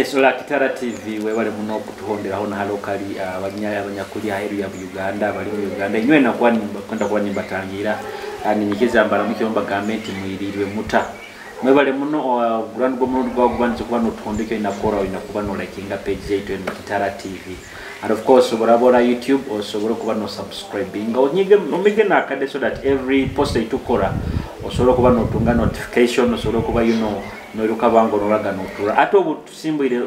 Yes, ola Kitara TV, webale muno okutuhonderaho nahalokali abanyakuli aheru ya Uganda, bali mu Uganda inywena kwenda kuba nimbatangira ninyikiza mbaramukye, mbagambe nti mwirirwe muta. Mwebale muno. Gurani gw'omurundi gwawe gubandize kuba notuhondeka, olina kukora, olina kuba nolikinga page zaitu eno Kitara TV, and of course oboraba ora YouTube, osobole okuba no subscribinga, onyige omige nakade, so that every post eitukora osobole okuba notunga notification, osobole okuba noiruka bwangu noraga notura. Ate obu tusimbwire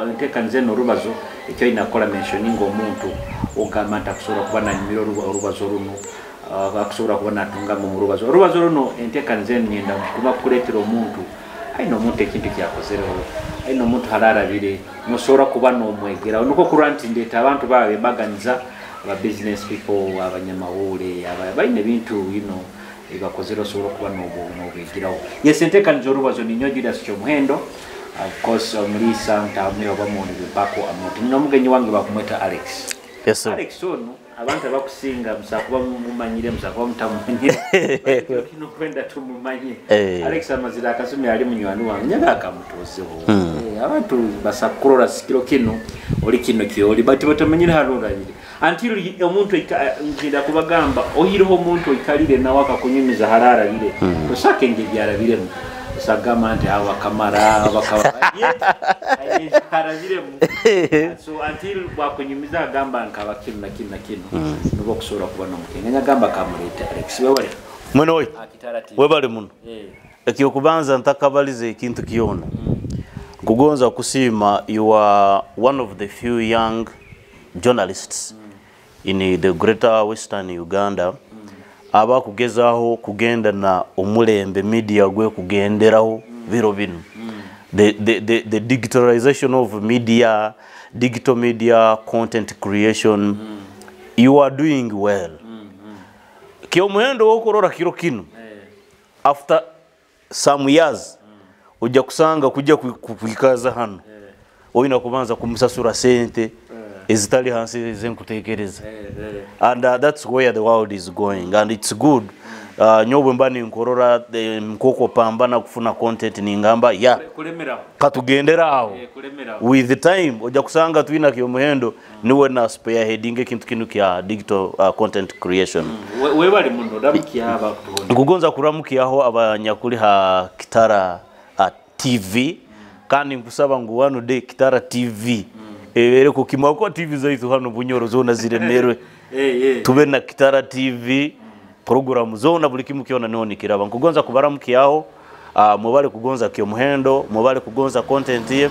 enteekaniza eno orubazo, ekyo olina kukola, mentioninga omuntu ogamba nti akusobola kuba nanyumira orubazo runo, akusobola kuba natungamu mu rubazo runo. Enteekaniza eno nyenda kuba kukuleetera omuntu aine omuntu ekintu kyakozereho, aine omuntu hararabire, nosobola kuba nomwegeraho. Nukwo kurora nti ndeeta abantu bawe embaganiza, aba business people, abanyamawule, baine ebintu ebibakozere, osobola okuba nobwegeraho. Yes, enteekaniza orubazo, ninyo Julius Kyomuhendo, of course omuliisa ntamuhe oba muwulire bako amoti. Nina omugenyi wange bakumweta Alex. Yes, sir. Alex ono abantu abakusinga musakuba mumanyire, musakuba mutamumanyire, kino kwenda tumumanye. Alex amazire akasumi ali munywani wange, nyaga akamutuuzeho. Abantu basakurora sikiro kino oli kino kyoli, but batamanyire harorabire until omuntu nginda kubagamba ohireho omuntu oikalire nawe akakunyumiza hararabire, osake nge byarabiremu, osagamba nti awo akamara bakaba harabiremu. So until bwakunyumiza agamba nkaba kino na kino na kino, nubwo okusobola kuba nomukenga. Nyagamba kamulete Alex, wewale. Mwene oyo. Kitara TV. Webale muno. Ekyokubanza, ntakabaliza ekintu kyona, nkugonza kusiima. You are one of the few young journalists in the Greater Western Uganda abakugezaaho kugenda na omulembe media gwe kugenderaho biro bino, the digitalization of media, digital media, content creation. You are doing well. Kyomuhendo wokurora kiro kino, after some years ojja kusanga kujja kwikaza hano olina kubanza kumusasura sente ezitali hansi ezenkutekereza, and that's where the world is going, and it's good. Nyowe mba ninkorora nkoko pambana kufuna content, ningamba ya kulemeraho. Katugendera aho. Kulemeraho. With the time ojja kusanga twina kyomuhendo niwe na spearheading ekintu kino kya digital content creation. Webale muno, ramukiya abakutuhonda. Nkugonza kuramukyaho abanyakuli ha Kitara TV, kandi nkusaba ngu one day Kitara TV ebere kukimwa kwa TV zaitu hano Bunyoro zona ziremerwe. Tube na Kitara TV programu zona, buli kimu kyona niho nikiraba. Nkugonza kubaramukyaho, mwebale kugonza Kyomuhendo, mwebale kugonza content ye,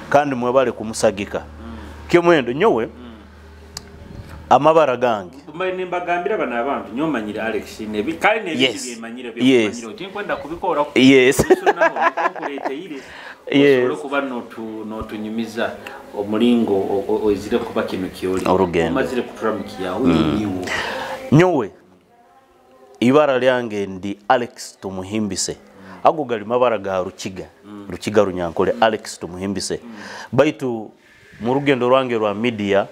kandi mwebale kumusagika Kyomuhendo. Nyowe amabara gange Nimbagambira bano abantu nyomanyire Alex nebi kale nebi byemanyire byemanyire, tinkwenda kubikora nkuleteire osobole kuba notunyumiza omulingo oizire kuba kino kyoli. Orugendo. Omazire kuturamukiyaho niwo. Nyowe ibara lyange ndi Alex Tumuhimbise. Ago gali mabara ga Rukiga, Rukiga Runyankole, Alex Tumuhimbise. Baitu mu rugendo rwange rwa media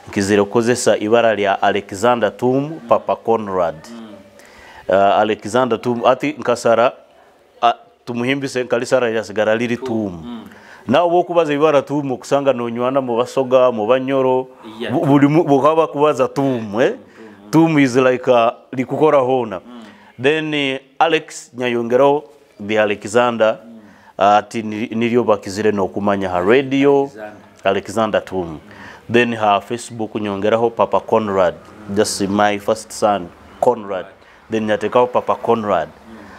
nkizire kukozesa ibara lya Alexander Tum Papa Conrad. Alexander Tum ati nkasara Tumuhimbise nkalisara lyasigara liri Tum. Nawe bwokubaza ibara Tum, okusanga nonywana mu Basoga, mu Banyoro, buli bukaba kubaza Tum, eh? Tum is like likukora hona. Then Alex nyayongeraho the Alexander, ati niryo bakizire nokumanya ha radio. Alexander. Alexander Tum. Then ha Facebook nyongeraho Papa Conrad, just my first son Conrad, then nyatekaho Papa Conrad.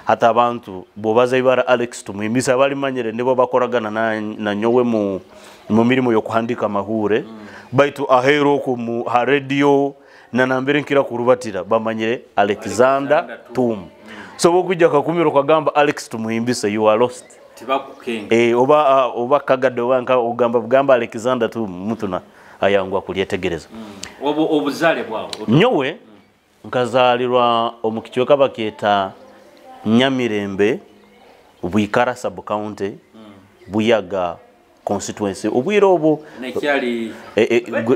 Hata abantu bobaza ibara Alex Tumuhimbise abalimanyire nibo bakoragana na nyowe mu mirimo yo kuhandika mahure, baitu ahero oku mu ha radio na nambere nkira kurubatira bamanyire Alexander, Alexander Tum. So bokujja kakumiro kagamba Alex Tumuhimbise, you are lost. Tibakukenga. Oba kagado oba nka ogamba bugamba Alexander Tum, mutuna ayangwa kulyetegereza. Obu obuzale bwawe? Nyowe nkazalirwa omu kicweka bakyeta Nyamirembe, Bwikara sub county, Buyaga constituency. Obwire obu nekyali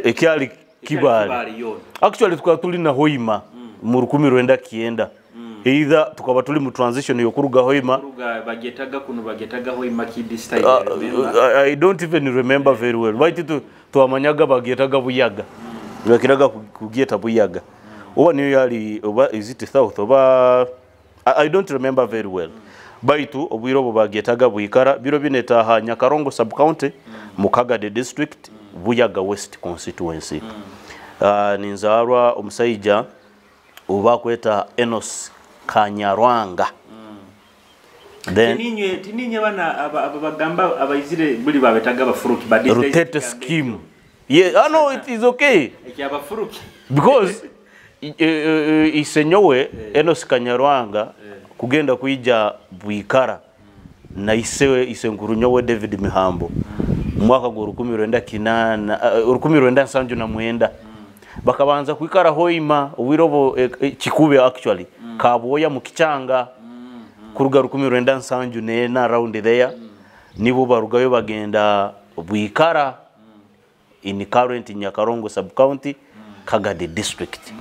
ekyali Kibale. Kibale yona. Actually tukaba tuli na Hoima mu 1990. Either tukaba tuli mu transition yokuruga Hoima. Kuruga bagetaga kuno bagetaga Hoima kid style. I don't even remember very well. Baitu twamanyaga bagetaga Buyaga. Bakiraga kugyeta Buyaga. Oba niyo yali, oba is it south, oba I don't remember very well. Baitu obwire obwo bagetaga Bwikara, biro binetaha Nyakarongo sub county, Mukagade district, Buyaga West constituency. Ninzarwa omusaija oba kweta Enos Kanyarwanga. Then tininye bana abagamba abaizire buli babetaga bafuruki but rotate scheme. Yeah, I know it is okay. Ekyabafuruki because isenyowe Enos Kanyarwanga kugenda kuija Bwikara na isewe isenkuru nyowe David Mihambo mwaka gwa 1989 1979 bakabanza kuikara Hoima owirobo Kikube actually Kaboya mu Kichanga kuruga 1974 around there nibo barugayo bagenda Bwikara in current Nyakarongo sub county, Kagadi district.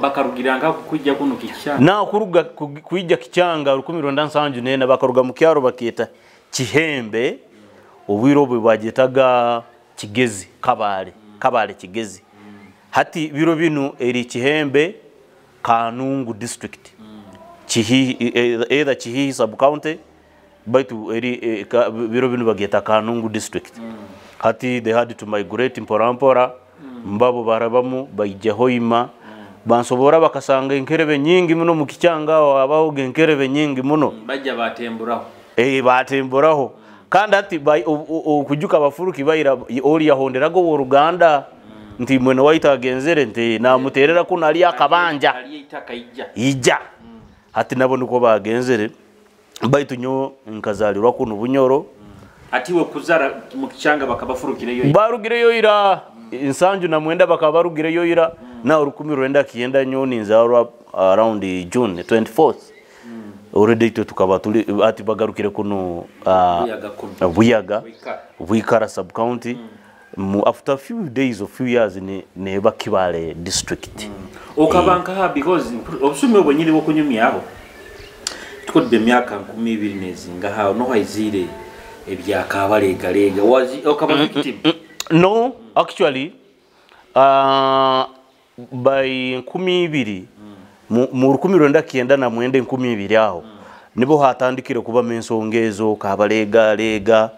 Bakarugiranga kujja kuno Kichanga. Na kuruga kuija Kichanga 1974 bakaruga mu kyaro baketa Kihembe obwiro bwe bajetaga Kigezi Kabale Kabale Kigezi. Hati biro binu eri Kihembe Kanungu district. Chihihi either Chihihi sub county baitu eri biro binu bageta Kanungu district. Hati they had to migrate mpora mpora. Mbabo barabamu baija Hoima. Bansobora bakasanga enkerebe nyingi muno mu Kichanga abaho enkerebe nyingi muno bajja batemburaho. Batemburaho kandi ati okujuka abafuruki baira oli yahonderago oruganda nti mwene waita agenzere nti namuterera kuno ali akabanja ija. Hati nabo niko bagenzere baitu nyo nkazalirwa kuno Bunyoro. Atiwe kuzara mu Kichanga bakabafurukireyo barugireyo ira Nsanju na mwenda bakabarugireyo ira na 1990 nyoni nzarwa around June 24th. Already tukaba tuli ati bagarukire kuno Buyaga Bwikara sub county. After few days or few years ne Bakibale district. Okabanka because obusumi obwenyini bokunyumyaho tukodde emyaka 20 nezinga hawo no haizire ebya Kabalega lega was okaba victim? No, actually by 20 mu 1999 20 aho nibo hatandikire kuba mensongezo Kabalega lega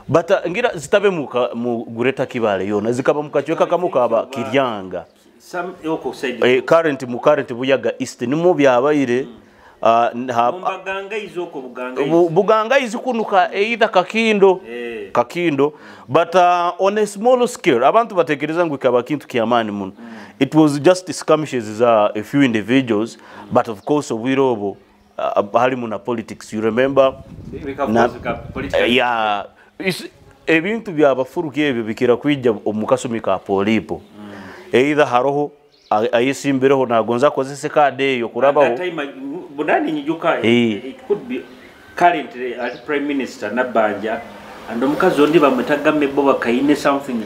but ngira zitabe mu Greater Kibale yona zikaba mukachweka kamuka aba Kiryanga some yoko side current mu current Buyaga East nimo byabaire. Buganga izikunuka either Kakindo Kakindo but on a small scale abantu batekereza ngu kaba kintu kiamani muno. It was just skirmishes za a few individuals but of course obwirobo halimu na politics, you remember na, yeah, ebintu byabafuruki ebyo bikira kwijja omukasumi ka polipo. Either haroho ayisimbireho nagonza kozese kade eyo kurabaho. That time bunani nyijuka it could be currently prime minister Nabanja and omukazi ondi bamwetaga Mebo Bakaine something.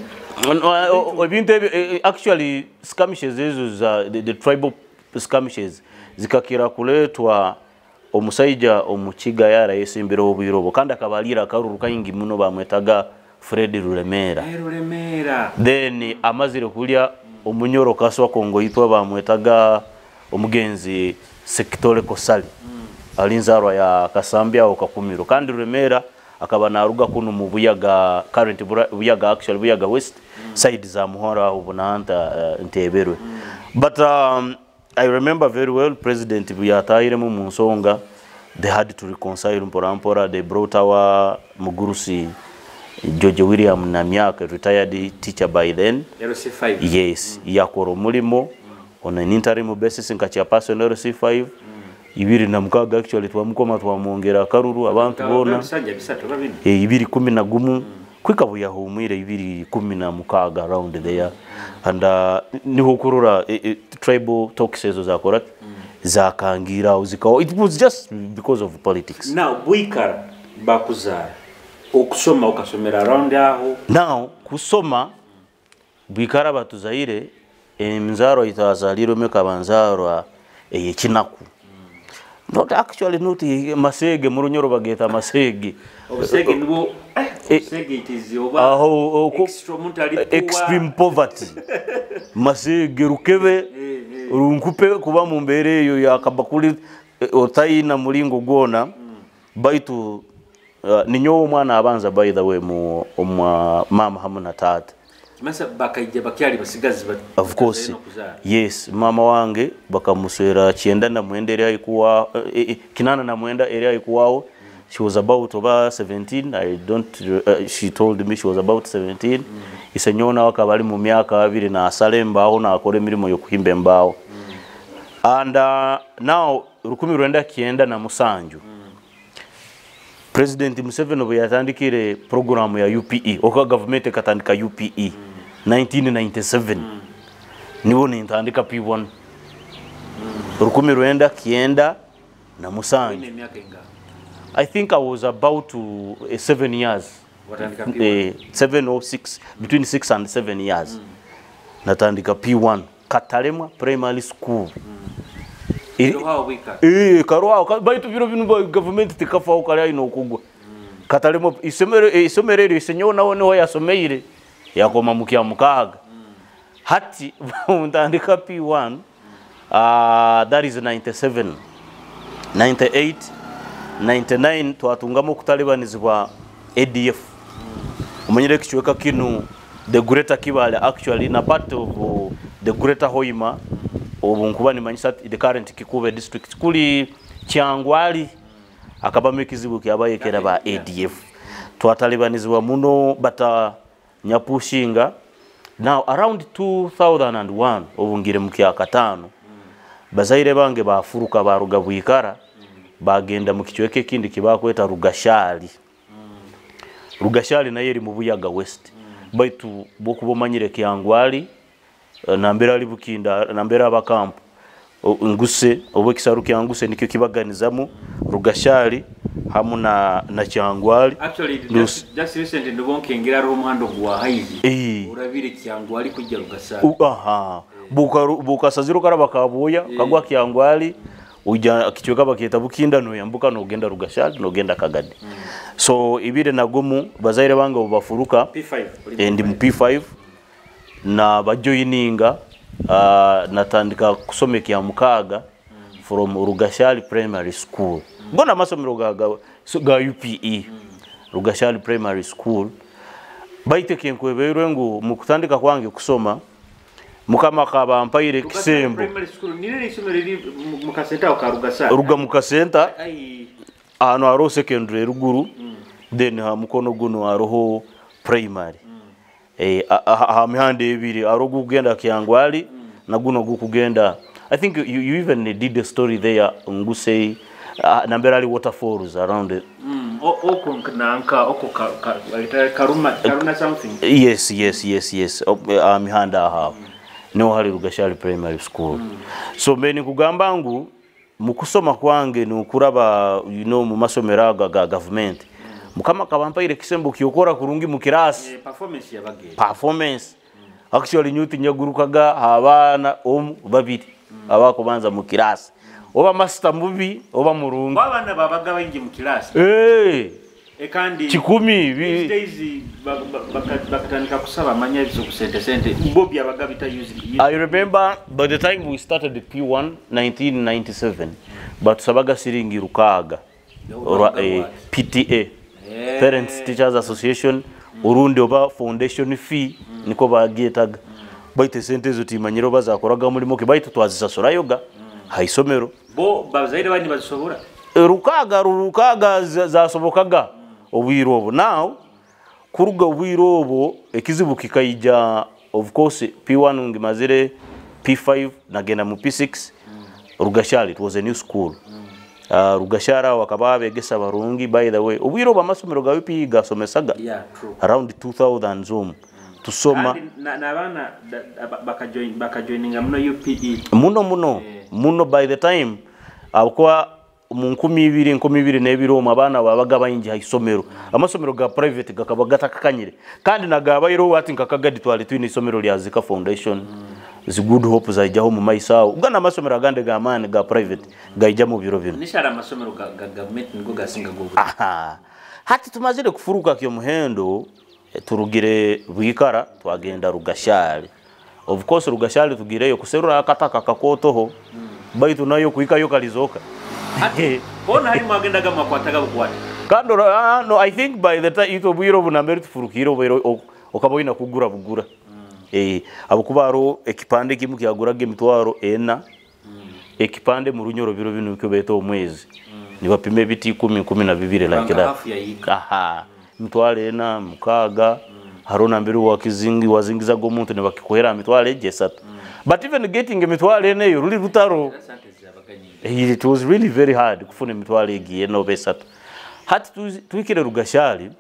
Ebintu actually skirmishes ezo za the tribal skirmishes zikakira kuletwa omusaija omukiga yara yesimbireho obwirobo kandi akabalira akaruru kaingi muno bamwetaga Fred Rulemera. Rulemera. Then amazire kulya omunyoro kaswa Kongo yitwa bamwetaga omugenzi Sekitore Kosali. Alinzarwa ya Kasambia au Kakumiro kandi Rulemera akaba naruga kuno mu Buyaga current Buyaga actually Buyaga West side za Muhora obunanta Nteberwe. But I remember very well President Buyatahiremu mu nsonga they had to reconcile mpora mpora. They brought our Mugurusi George William Namyaka, retired teacher by then. LC5. Yes, yakora omulimo on an interim basis nka chairperson LC5. 2006 actually twamukoma twamwongera akaruru abantu bona. 2011 kwika buyahumwire 2016 around there. And niho kurura tribal talks ezo zakora zakangira uzikawo. It was just because of politics. Now Bwikara bakuzara okusoma ukasomera around aho. Now kusoma Bwikara batuzaire enzaro itazaliro mekabanzarwa eyekinaku. Not actually, not Masege, mu Runyoro bageeta Masege. Obusege nibwo obusege, it is oba aho extra omuntu ali poor. Extreme poverty. Masege, Rukebe, Runkupe, kuba mu mbeera eyo yakabakuli otayina mulingo gwona. Baitu ninyowe omwana abanza, by the way, mu omwa mama hamu na taata. Kimasa bakaija bakyali basigazi Of course. batazaire n'okuzaara. Yes, mama wange bakamuswera 99 eri ayikuwa 89 eri ayikuwawo. She was about oba 17, I don't she told me she was about 17. Isenyona akaba ali mu myaka 20 nasala embaawo, nakora emirimu y'okuhimba embaawo. And now 1997, President Museveni obu yatandikire programu ya UPE, oka gavumenti ekatandika UPE 1997, niwo nintandika P1 1997. Oyina emyaka enga? I think I was about to, 7 years. Watandika P1? 7 or 6, between 6 and 7 years. Natandika P1 Katalemwa Primary School. Rohawo bwika. Karwaho baitu biro bino gavumenti tikafaho kali aina okugwa. Katalemwa isomero, isomero eryo isenyowe nawe niho yasomeire yakoma mu kya mukaaga. Hati ntandika P1, that is 97, 98, 99, twatungamu okutalibanizibwa ADF. Omanyire ekicweka kinu, the Greater Kibale actually, na part of the Greater Hoima, obu nkuba nimanyisa the current Kikube district, kuli Kyangwali akabamu ekizibu kyabayekera ba ADF. Twatalibanizibwa muno bata nyapushinga. Now around 2001, obu ngire mu kyakataano, bazaire bange bafuruka baruga Bwikara bagenda mu kicweka ekindi kibakweta Rugashali. Rugashali nayo eri mu Buyaga West, baitu bwokuba omanyire Kyangwali, nambere ali Bukinda, nambere abakampu Nguse, oba ekisaru kya Nguse nikyo kibaganizamu Rugashali hamu na Kyangwali. Actually, just recently ndibwo nkengera hariho omuhanda gwa haizi urabire Kyangwali kujja Rugasari. Aha, bukasaziro karaba kabuya kagwa Kyangwali, uja kichweka baketa Bukinda, noyambuka nogenda Rugashali, nogenda Kagadi. So ibire nagumu bazaire bange bafuruka. P5 uri? Ndi mu P5 na bajoininga, natandika kusoma ekya mukaaga from Rugashali Primary School. Gona amasomero ga UPE, Rugashali Primary School. Baitu ekenkwebeirwe ngu mu kutandika kwange kusoma, Mukama akaba mpaire Rugasari ekisembo. Primary School nirere isomero riri mu kasenta aho ka Rugasari? Ruga mu kasenta. Ai. Ahantu hariho secondary eruguru, then ha mukono guno hariho primary. Ha mihanda ebiri, hariho ogukugenda Kyangwali na guno gukugenda, I think you even did a story there, Nguse, nambere ali waterfalls around it. Oko nanka oko karuma karuna something. Yes, mihanda aho niho hari Rugashali Primary School. So mbe nikugamba ngu mu kusoma kwange nukuraba mu masomero aga ga gavumenti, Mukama akaba mpaire ekisembo kyokora kurungi mu kirasi. Performance yabagere. Performance actually nyuti nyagurukaga abaana omu babiri abakubanza mu kirasi, oba master mubi oba murungi. Abana babaga baingi mu class? Kandi 100. These days bakatandika kusaba amanya ebiso ku sente sente bo byabaga bita using. I remember by the time we started the P1 1997, batusabaga siringi 600 olwa PTA, Parents Teachers Association, urundi oba foundation fee niko bagyetaga. Baitu esente ezo timanyire oba zakoraga mulimo ki, baitu twazisasurayoga haisomero. Bo bazaire bandi bazisobora? 600 zasobokaga obwire obwo. Now kuruga obwire obwo ekizibu kikaija. Of course P1 ngimazire, P5 nagenda mu P6 Rugashali. It was a new school. Rugashara wakaba begesa barungi. By the way, obwire obwo amasomero ga UPE gasomesaga. Yeah, true. Around 2000 zoom tusoma. Kandi n'abaana bakajoininga muno UPE. Muno muno muno. By the time akuba mu 2022 omwo abaana babaga baingi ha isomero, amasomero ga private gakaba gatakakanyire kandi nagabaireho ati nka Kagadi twali twine isomero lya Zika Foundation. Zi Good Hope zaijaho mu maiso aho, gana amasomero agandi g'amaani ga private gaija mu biro bino. Nishara amasomero ga gavumenti nigo gasinga gobu. Aha. Hati tumazire kufuruka Kyomuhendo, turugire Bwikara twagenda Rugashali. Of course Rugashali tugireyo kuserura akataka kakotoho, baitu nayo kuhikayo kalizoka. Hati bona hali mwagendaga mwakwataga bukwata. Kandi no, I think by the time ito bwiro bunambere tufurukire obwiro okaba oyina kugura bugura. Abukuba hariho ekipande kimu kyaguraga 400,000. Ekipande mu Runyoro biro bino bikyo beeta omwezi. Nibapima ebiti ikumi, kumi na bibiri like Banga that. Hafu ya yika. Aha. 400,000, 6,000. Hariho nambere wakizingi, wazingizaga omuntu nibakikuhera 300,000. But even getting 400,000 eyo ruli rutaro. Sente zabaga nyingi. It was really very hard kufuna 400,000 oba 300. Hati twikire Rugashali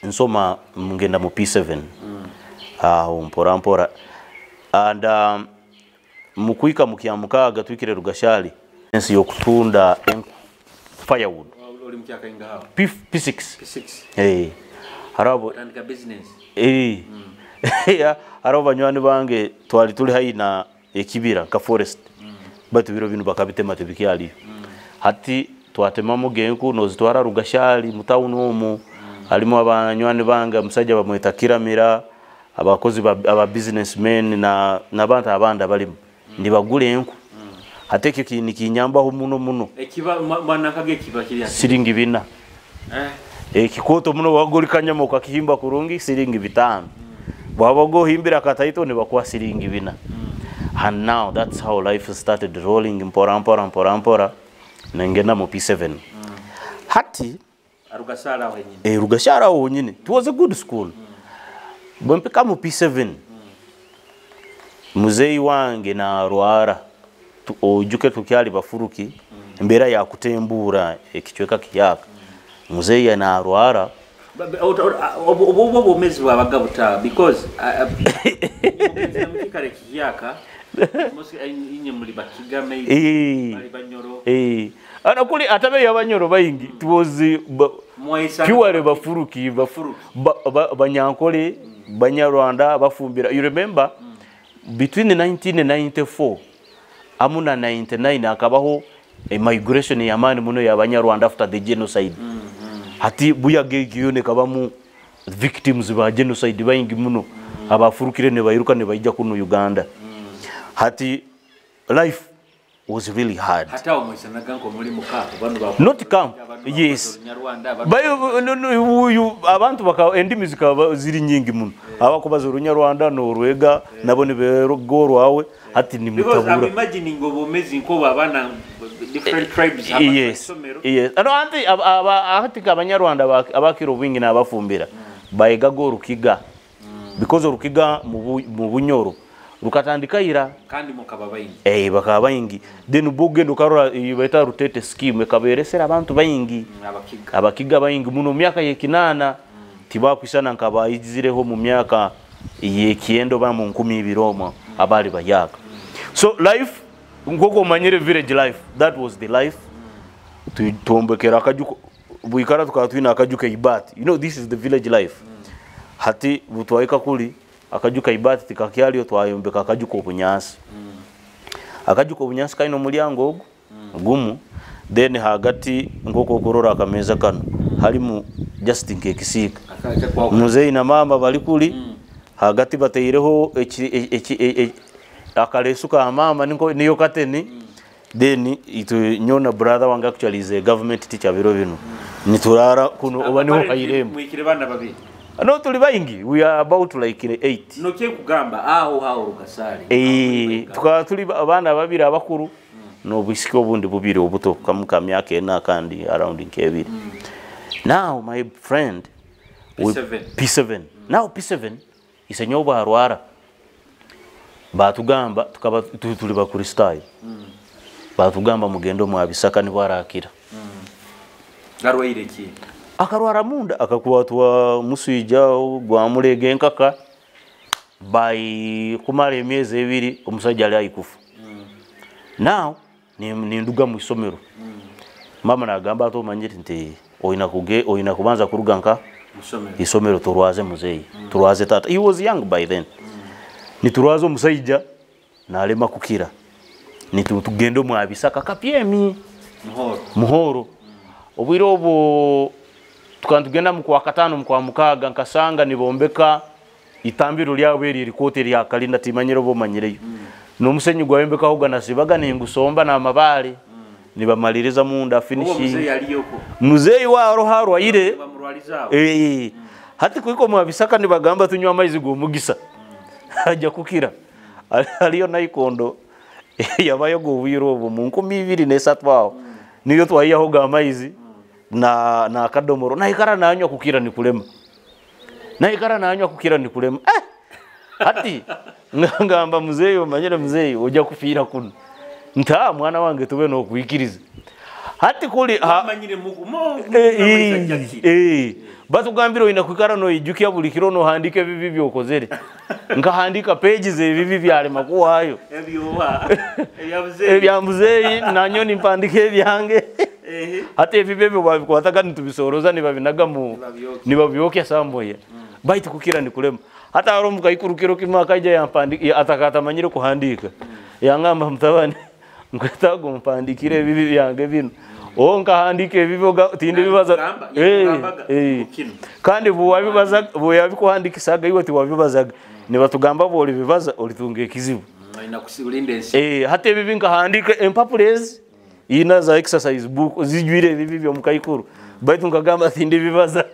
nsoma ngenda mu P7. Aho mpora mpora. And mukwika mu kya 6 twikire Rugashali ensi yokutunda enku firewood. Oli mukyaka inga hawo? P6. P6. Harabo tandika business. Ya, harabo banywani bange twali tuli hayi na ekibira ka forest. Batu biro bino bakabitema tebikyali. Hati twatema mugenku nozitwara Rugashali mu town omu. Halimu abanywani bange omusajja bamweta Kiramira, abakozi aba businessmen na nabantu abandi abalimu. Nibagula enku. Ate ekyo nikinyambaho muno muno. Ekiba mwana kage kiba kiri ati? Siringi 4. Ekikoto muno wagoli kanyama okakihimba kurungi siringi 5. Bwaba gohimbira kataito nibakuwa siringi 4. And now that's how life started rolling mpora mpora mpora mpora. Nengenda mu P7. Hati Rugashara aho nyine. Rugashara aho nyine. It was a good school. Bwempika mu P7. Muzeyi wange na rwara. Ojuke tukyali bafuruki. Embeera ya kutembura ekichweka kiyaka. Muzeyi na rwara. Obu obumezi bwabaga buta because mukikare kiyaka. Mosi inye muri Bakiga maybe. Bali Banyoro. Ana kuli atabe yabanyoro bayingi. It was pure bafuruki, Banyankole, Banyarwanda bafumbira. You remember between 1994 amuna 99 akabaho a migration ya mani muno ya Banyarwanda after the genocide. Hati buyaga giyone kabamu victims ba genocide bayingi muno. Abafurukire ne bayiruka ne bayija kuno Uganda. Hati life was really hard. Hata omwisanaga nko muri muka bantu ba Not camp. Yes. Bayo no, no, uyu abantu baka endimi zikaba ziri nyingi muno. Abakubaza Orunyarwanda no Rwega nabo ni berogorwawe hati ni Because I'm mutabura. imagining obumezi nko abana different tribes haba Yes. Yes. Ano anti aba hati Abanyarwanda abakiro bwingi n'abafumbira. Bayigaga Orukiga. Because Orukiga mu Bunyoro rukatandika ira kandi mukaba bayingi. Bakaba bayingi. Then bugendo karora baita Rutete scheme ekaberesera abantu bayingi. Abakiga. Abakiga bayingi muno myaka yekinana. Tibakwisana nkabayizireho mu myaka yekiendo ba mu nkumi ibiri omwo abali bayaka. So life ngoko manyire village life, that was the life. Tuombekera akajuko buikara tukaba twina akajuka ibati. You know this is the village life. Hati butwaika kuli akajuka ibati tikakyalio twayombeka akajuka obunyansi. Akajuka obunyansi kaino mulyango ogu gumu, then hagati ngoko okurora akameza kano halimu just nkekisika. Muzeyi na mama bali kuli hagati bateireho akalesu ka mama niko niyo kateni. Then itu nyona brother wange actually is a government teacher biro bino. Niturara kuno oba niho kairembo. Mwikire bana babiri. No tuli baingi, we are about like 8. No kye kugamba aho aho Rugasari. Tukaba tuli abana babiri abakuru. No bisiki obundi bubiri obuto kamuka myaka ena kandi around nkebiri. Now my friend P7. P7. Now P7 isenyoba arwara. Batugamba tukaba tuli bakristayo. Batugamba mugendo mwabisaka ni barakira. Garwaire ki? Akarwara munda akakwatwa muswija gwa mulege nkaka by kumara emyezi ebiri omusajja ali ayikufa. Now ni nduga mu isomero. Mama nagamba ati omanyire nti oyina kubanza kuruga nka Musomero. Isomero turwaze muzeyi. Turwaze tata. He was young by then. Ni turwaze omusajja Nalema kukira nitugenda omu Abisaka kapyemi muhoro obwire obwo tukantugenda mu kwa katano mu kwa mukaga nkasanga nibombeka itambiro lyabo eri rikote lya kalinda timanyire bo manyireyo n'omusenyi gwayembekaho ganasibaga ningusomba n'amabaale nibamaliriza munda finishing muzeyi waro harwaire hati kuiko mu Bisaka nibagamba tunywa amaizi g'omugisa ajya kukira aliyo naikondo yabayo gobwiro obu mu 2003 aho niyo twayiyaho ga maizi na kadomoro naikara nanywa kukira nikulema naikara nanywa kukira nikulema hati ngamba muzeyi omanyire muzeyi ojja kufiira kuno nta mwana wange tube nokuikiriza hati kuli batugambira oyina kwikara noijukya buli kiro nohandika ebibi byokozere nkahandika pages ebibi byalema kuwayo ebya muzeyi nanyo nimpandika ebyange hati ebibi ebyo babikwataga nitubisoroza nibabinaga mu nibabyokya samboya baitu kukira nikulema hata aro mukaikurukiro kimwe akaija yampandika atakatamanyire kuhandika yangamba mutabani nkwetago mpandikire ebibi byange bino nkahandika ebibi tindi bibaza kandi buwabibaza buyabikuhandikisaga iwe tiwabibazaga nibatugamba boli bibaza olitunga ekizibu hata ebibi nkahandika empapula ezi ina za exercise book zijwire ebibi byo mukaikuru baitu nkagamba tindi bibaza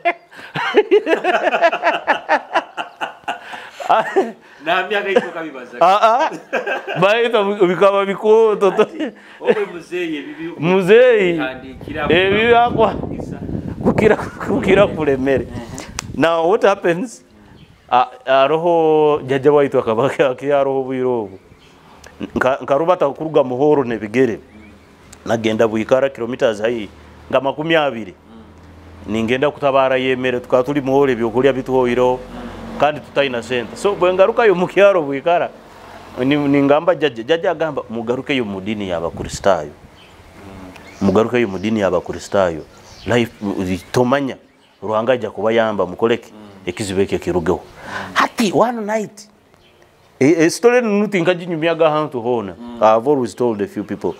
na myaka iko kabibaza baitu bikaba bikoto muzeyi ebibi akwa kukira kulemere. Now what happens aroho jaja waitu akabaka aroho bwiro nkarubata kuruga muhoro nebigere nagenda buikara kilometers hai nga 20 ningenda kutabara yemere tukatuli muhoro ebyokulya bituhoiro kandi tutaina sente so bwengaruka yo mukyaro buikara ningamba jaja agamba mugaruke yo mudini y'abakristayo mugaruke yo mudini y'abakristayo life tomanya Ruhanga ajja kubayamba mukoleke ekizibu ekyo kirugeho hati one night story nuti nkajinyumyaga hantu hona. I've always told a few people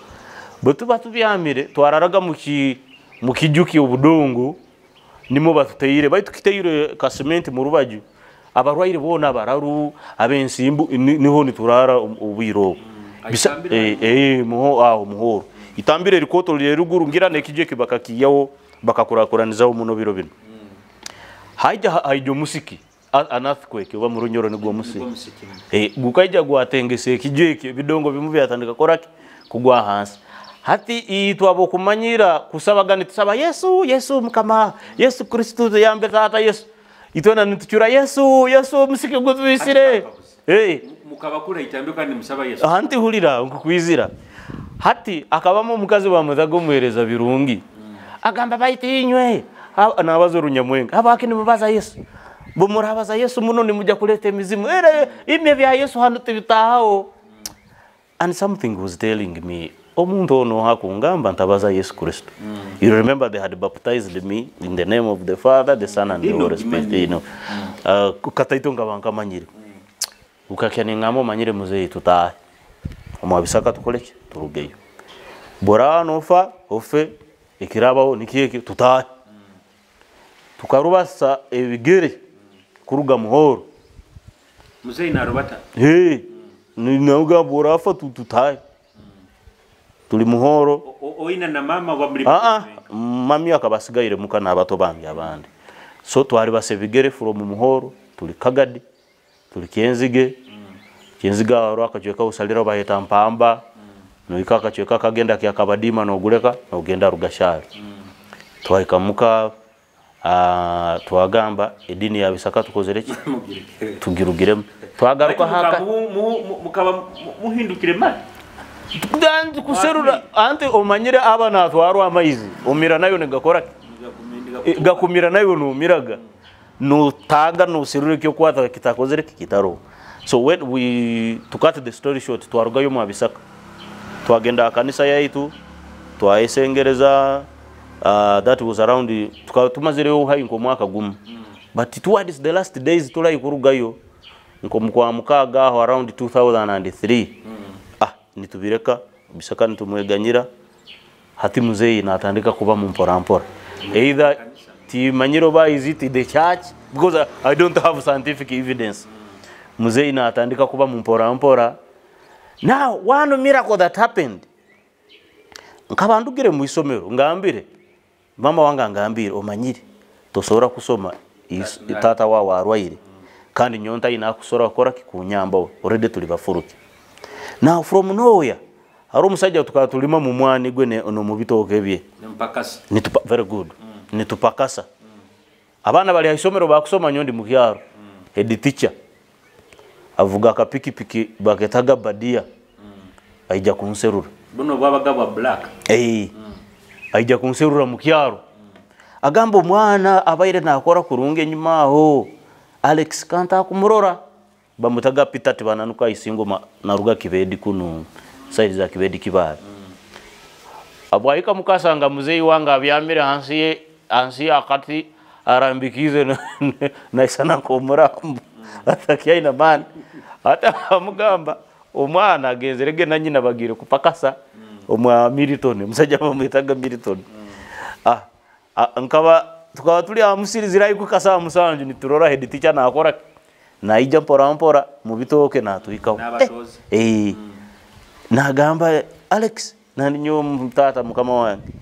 but tuba tubyamire twararaga mukijuki obudongo nimo batuteire baitu kiteire ka cement mu rubaju abarwaire bona bararu abensimbu niho niturara obwiro bisa muho aho muhoro itambire rikoto lye ruguru ngira nekije kibakakiyaho bakakurakuranizaho muno biro bino haija haijo musiki an earthquake oba murunyoro nigwo musiki gukaija gwatengese ekije ekyo bidongo bimu byatandika koraki kugwa hansi hati itwabo kumanyira kusabagani tusaba Yesu Yesu mukama Yesu Kristo yambe tata Yesu itwena nituchura Yesu Yesu musiki gutwisire mukabakura itambe kandi musaba Yesu anti hulira nkukwizira hati akabamo omukazi bamuthaga omuhereza birungi agamba baitinywe nabaza orunyamwenga abaki nimubaza Yesu bumurabaza Yesu muno nimujja kuleta emizimu ere imye bya Yesu hano tibitahaho. And something was telling me omuntu ono hakungamba ntabaza Yesu Kristo. You remember they had baptized me in the name of the Father, the Son and the Holy Spirit, you know. Kataito ngabankamanyire ukakya ningamo manyire muzeyi tutahe omwabisaka tukoleke turugeyo bora nofa ofe ekirabaho nikiye tutahe tukarubasa ebigere kuruga muhoro muzeyi narubata ninauga bora afa tutahe tuli muhoro oina na mama wa muri mami akabasigaire muka nabato bange abandi so twari basebigere from muhoro tuli kagadi tuli kyenzige kyenzige aro akachweka usalira baheta mpamba noika akachweka kagenda kya kabadima noguleka nogenda rugashari twaikamuka twagamba edini ya Bisaka tukozereki tugirugiremu twagaruka haka mukaba muhindukire mali Danzi kuserura ante omanyire abana atwarwa amaizi omira nayo negakora gakumira nayo numiraga nutaga nuserure kyo kwata kitakozere kitaro. So when we to cut the story short twarugayo mu Bisaka twagenda kanisa yaitu twaesengereza that was around tumazireyo hai nko mwaka gumu but towards the last days tulai kurugayo nko mukwa mukaga aho around 2003 Nitubireka bisaka, nitumweganyira. Hati muzeyi natandika kuba mu mpora mpora, either timanyire oba is it the church, because I don't have scientific evidence. Muzeyi natandika kuba mu mpora mpora. Now, one miracle that happened, nkaba ndugire mu isomero, ngambire mama wange, angambire, "Omanyire tosobora kusoma, tata wawe arwaire, kandi nyowe ntayina akusobora kukora kikunyambaho, already tuli bafuruki." Now, from nowhere, hari omusajja tukaba tulima mu mwani gwe no mu bitooke bye. Nempakasa. Nitupa, very good, nitupakasa. Abaana bali haisomero bakusoma, nyowe ndi mukyaro. Head teacher avuga akapikipiki baketaga badia, aija kunserura. Buno bwabaga bwa black. Eh, aija kunserura mukyaro, agamba, "Omwana abaire nakora kurungi enyuma aho, Alex, kanta kumurora." Bamutaga Peter Tibananuka Isingoma, naruga Kibedi, kuno side za Kibedi Kibale. Abwahika mukasanga muzeyi wange abyamire hansi ye, hansi yakati arambikize naisana nk'omurambo, atakyaina maani. Ate amugamba, "Omwana agenzerege na nyina, bagire kupakasa omwa Milton." Omusajja bamwitaga Milton. Nkaba tukaba tuli aha musiri zirayi kuka saa 7, niturora head teacher nakora, naija mpora mpora mu bitooke natuhikaho. N'abatozi. Eh, nagamba, "Alex." "Nandi nyowe tata, mukama wange."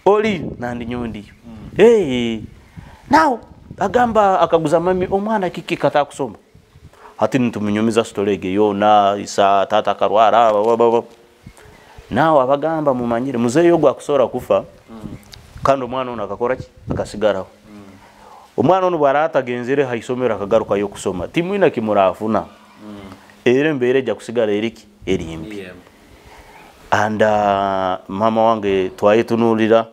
"Oli?" "Nandi nyowe ndiyo." Hey. Now agamba, akaguza mami, "Omwana kiki katakusoma?" Hati nitumunyumiza story ege yona, isa tata akarwara ba- ba- ba. Now abagamba, "Mumanyire muzeeyi ogwo akusobola kufa, kandi omwana ono akakora ki? Akasigaraho. Omwana ono bwara atagenzere haisomero akagarukayo kusoma, timwina kimurafuna, era embeera ejja kusigala eriki erimbi." And mama wange twayetunuulira,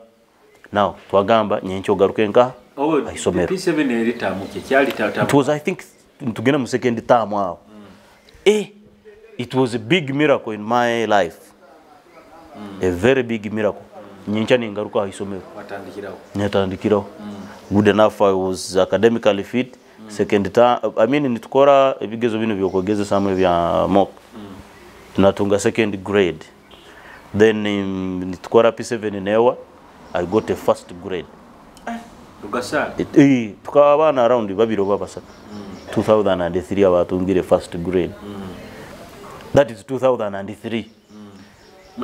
now twagamba, "Nyenkya ogaruke nka Oh, haisomero." P7 eri term ki? Kyali It was, I think, tugenda mu second term awo. Eh, it was a big miracle in my life, a very big miracle. Nyenkya ningaruka haisomero. Watandikirawo. Nyatandikiraho. Good enough, I was academically fit. Second term, I mean, nitukora ebigezo bino byokwegezesaamu ebya mock, tunatunga second grade. Then nitukora P7 newa, I got a first grade. Rugasala. Eh, tukaba abaana around babiri oba basatu 2003 abatungire first grade. That is 2003